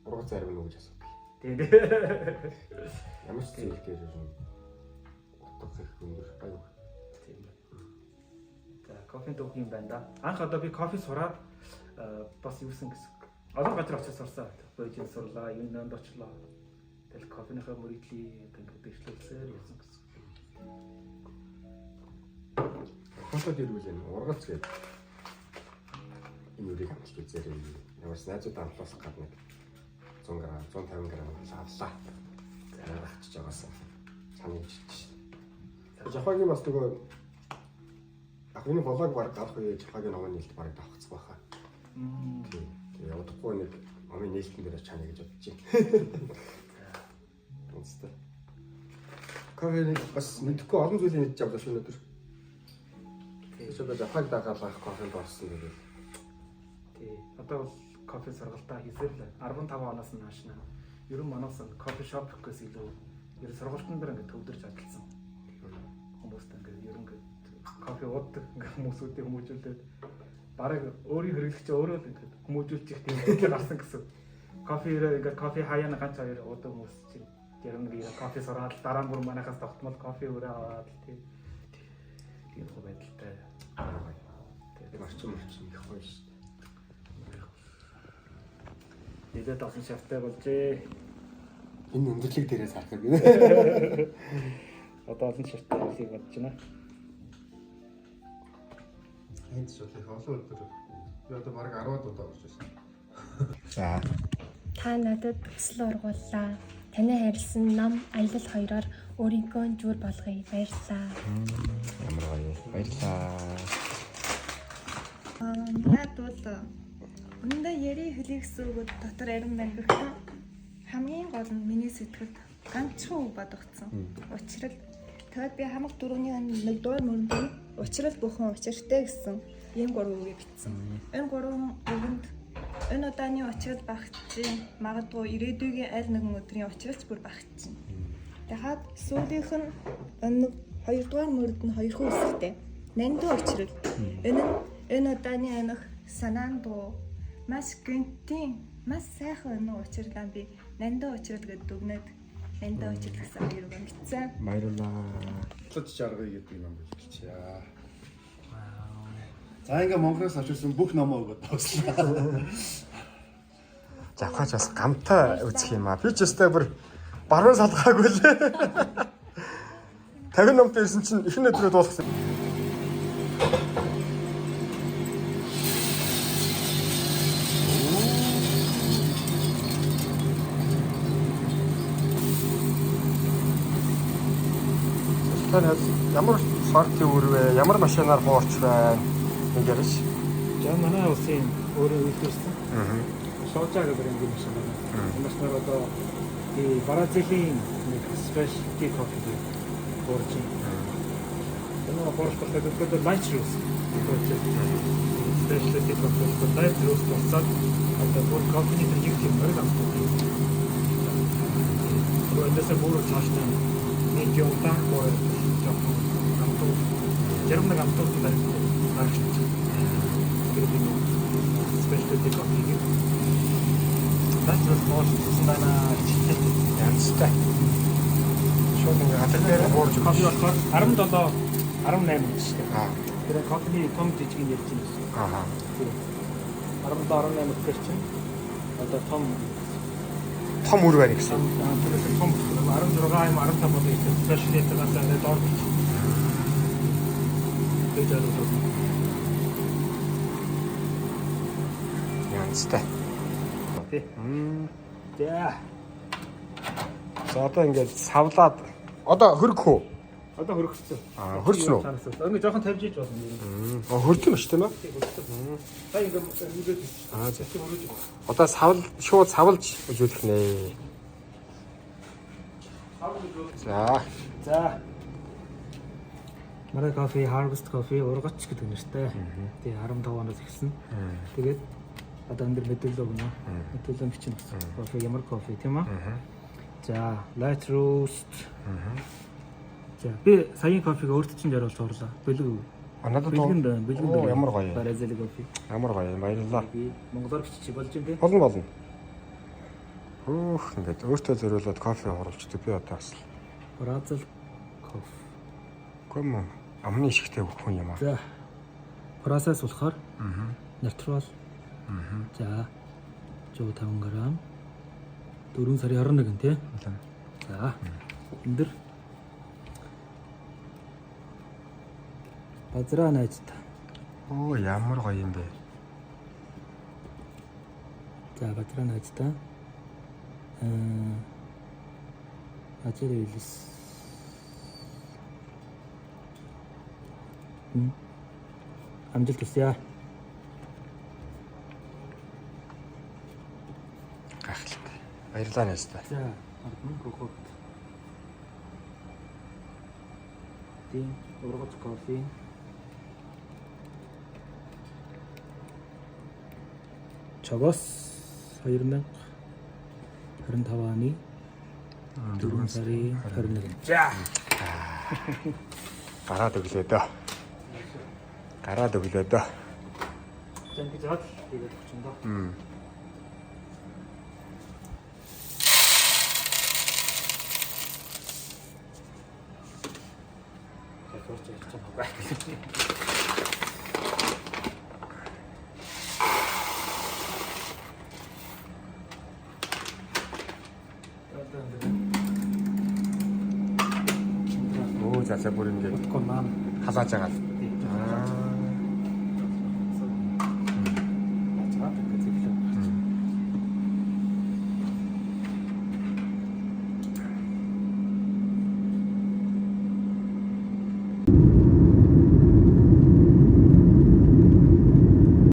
ургац ариун үү гэж асуудаг.
Тий. Тий.
Ямар ч зүйл дээр юм утга их өндөр гоё.
Тийм байна. За, кофений түүх юм байна да. Анх одоо би кофе сураад бас юусан гэсэн. Олон газар очиж сурсан. Божин сурлаа, Юнанд очлоо. Тэгэл кофеныхаа мөрөдлийг одоо ингээд дэвшлүүлсээр явсан гэсэн.
Хотод ирвэл энэ ургац гэдэг энэ үрийг амталж үзээрэй. Ямарс найзууд амтлаас гадна 100 г 150 г авлаа. Аргачж байгаасаа санаа гэж хэлж шин. Жапагийн бас нөгөө яг энэ влог баг гарах үе Жапагийн номын нээлт баг давхцах байхаа. Тийм. Тэгээ удахгүй нэг номын нээлтэн дээр чана гэж бодож байна. Үнэтэй. Кофенийг бас мэдэхгүй олон зүйлийг мэдж авлаа шүү өнөөдөр. Тэгээс одоо Жапаг дагаалах кофенд орсон гэдэг.
Тий. Одоо бол кофе сургалтаа хийсээр л 15 оноос нь хойш наа. Ер нь манаас нь кофе шоп гэхээс илүү ер нь сургалтын дээр ингээд төвлөрч ажилласан. Хүмүүст ингээд ер нь ингээд Кофе уудаг ингээ хүмүүсүүдийг хүмүүжүүлээд бараг өөрийн хэрэглэгч өөрөө л ингээд хүмүүжүүлчих тийм бодлоо гарсан гэсэн. Кофе ингээд кофе хаяана ганц хоёр уудаг хүмүүс чинь 61 кофе сураад дараа нь бүр манайхаас тогтмол кофе өрөө аваад л тийм тийм хөө байдалтай.
Тэгээд орчин орчин их гоё шүү дээ.
Нэлээд олон шавтай болжээ.
Энэ өндөрлөг дээрээс харах гэнэ.
Одоо олон шавтай болыг бодож байна.
Энд ч бол их олон өдөр би одоо бараг 10 удаа орж ирсэн.
За.
Та надад өсөл ургууллаа. Таны хайрлсан ном аялал хоёроор өөрийнхөө зүр болгоё. Баярлалаа.
Ямар гоё. Баярлалаа.
Наад бол үнэндээ яри хэлий гэсэн үгүүд дотор арин байна гэхдээ хамгийн гол нь миний сэтгэлд ганцхан үг бодогдсон. Учрал. Тэгээд би хамаг дөрөвний нэг дуур мөрөнд учрал бүхэн учиртай гэсэн ийм гурван үгийг бичсэн. Энэ гурван үгэнд энэ удааны учрал багтжээ. Магадгүй ирээдүйн аль нэгэн өдрийн учралч бүр багтжээ. Дахиад сүүлийнх нь энэ нэг хоёрдугаар мөрөд нь хоёрхан үсэгтэй. Нандин учрал. Энэ нь энэ удааны анх санаан дуу маш гэнтийн маш сайхан энэ учралаа би нандин учрал гэдээ дүгнээд нандин учрал гэсэн хоёр үг бичсэн.
Баярлалаа.
Лад жаргая гэдэг ном бэлгэлчээ. За ингээ Монголоос авчирсан бүх номоо өгөөд дуслаа.
Завхаач бас гамтай үзэх юм аа. Би ч өстэй бүр баруун салгаагүй лээ. 50 номтой ирсэн чинь ихэнх өдрөө дуусгасан. Танаас ямар сортын үр вэ? Ямар машинаар хуурч байна? Нэг ярьж.
За манай улсын өөрөө үйлдвэрлэсэн. Сожа гэх брендийн машин байна. Энэ машинаар одоо ഈ Бразилийн нэг specialty coffee хуурж байна. Энэ хуурах болохоор light roast гэж specialty coffee болохоор light roast болцоод одоо бүр кофений тэр нэг тийм морь амттай. Тэр эндээсээ бүр цаашдаа medium dark буюу жоохон амтуу зарим нэг амтууд баригддаг. Тэр нэг specialty coffee-г light roast хуурсан байна.
Янзтай. Шууд ингээ газар дээр хуурж
Кофе болохоор 17 18 гэж шүү дээ.
Аа.
Тэр кофений том жижиг нь ярьж байна гэсэн.
Аа.
Тийм. 17 18 гэхэр чинь одоо том
Том үр байна гэсэн.
тэрээс том 16 юм 15 болоо гэсэн specialty-гаас арай доор гэж. Тэгж ойлгож байна.
Янзтай.
Тий. За.
За одоо ингээд савлаад одоо хөргөх үү?
Одоо хөргөцсөн.
Аа, хөрсөн үү?
Ингээ жоохон тавьж иж болно.
Аа, хөрдөг юм шүү тийм ээ.
Та ингээ нүдээд
Аа, за.
тийм хөрөж.
Одоо савл шууд савлж үзүүлэх нэ. За.
За. Манай кофе Harvest Coffee ургач гэдэг нэртэй. Тий 15 оноос эхэлсэн. Тэгээд одоо энэ дэр мэдээлэл өгнө. Мэдээлэл бичнэ гэсэн. Кофе ямар кофе тийм үү? За, light roast. За, би саяын кофег өөрт чинь зориулж хурлаа. Бэлэг.
А надад
Бэлгэн байна, бэлгэн
Оо,
байна.
ямар гоё.
Бразил кофе.
Ямар гоё. Баярлалаа.
Би монголоор биччих болж байна тий.
Болно болно. Хөөх ингээд өөртөө зориулаад кофе хуруулчдаг би одоо бас.
Бразил кофе.
Үгүй юм уу? Амны ишгтэй хүн юм аа.
За. Процесс болохоор natural. За. 105 г. 4 сарын 21 тий. За. Өндөр. Базраа найзтай.
Оо ямар гоё юм бэ.
За, базраа найзтай. Ажил үйлс. Амжилт хүсье.
Гайхалтай. Баярлалаа найзтай.
За, ард хөхөд. Тийм, ургац кофе. Чогоос 2025 оны 4 сарын 21. За.
Гараад өглөө дөө. Гараад өглөө дөө.
За ингэж жаад тэгээд өгчин доо. За зурж ярьж байгаа байхгүй.
Өө за за бүр ингэ
Утгагүй маань
халааж байгаа л. Аа.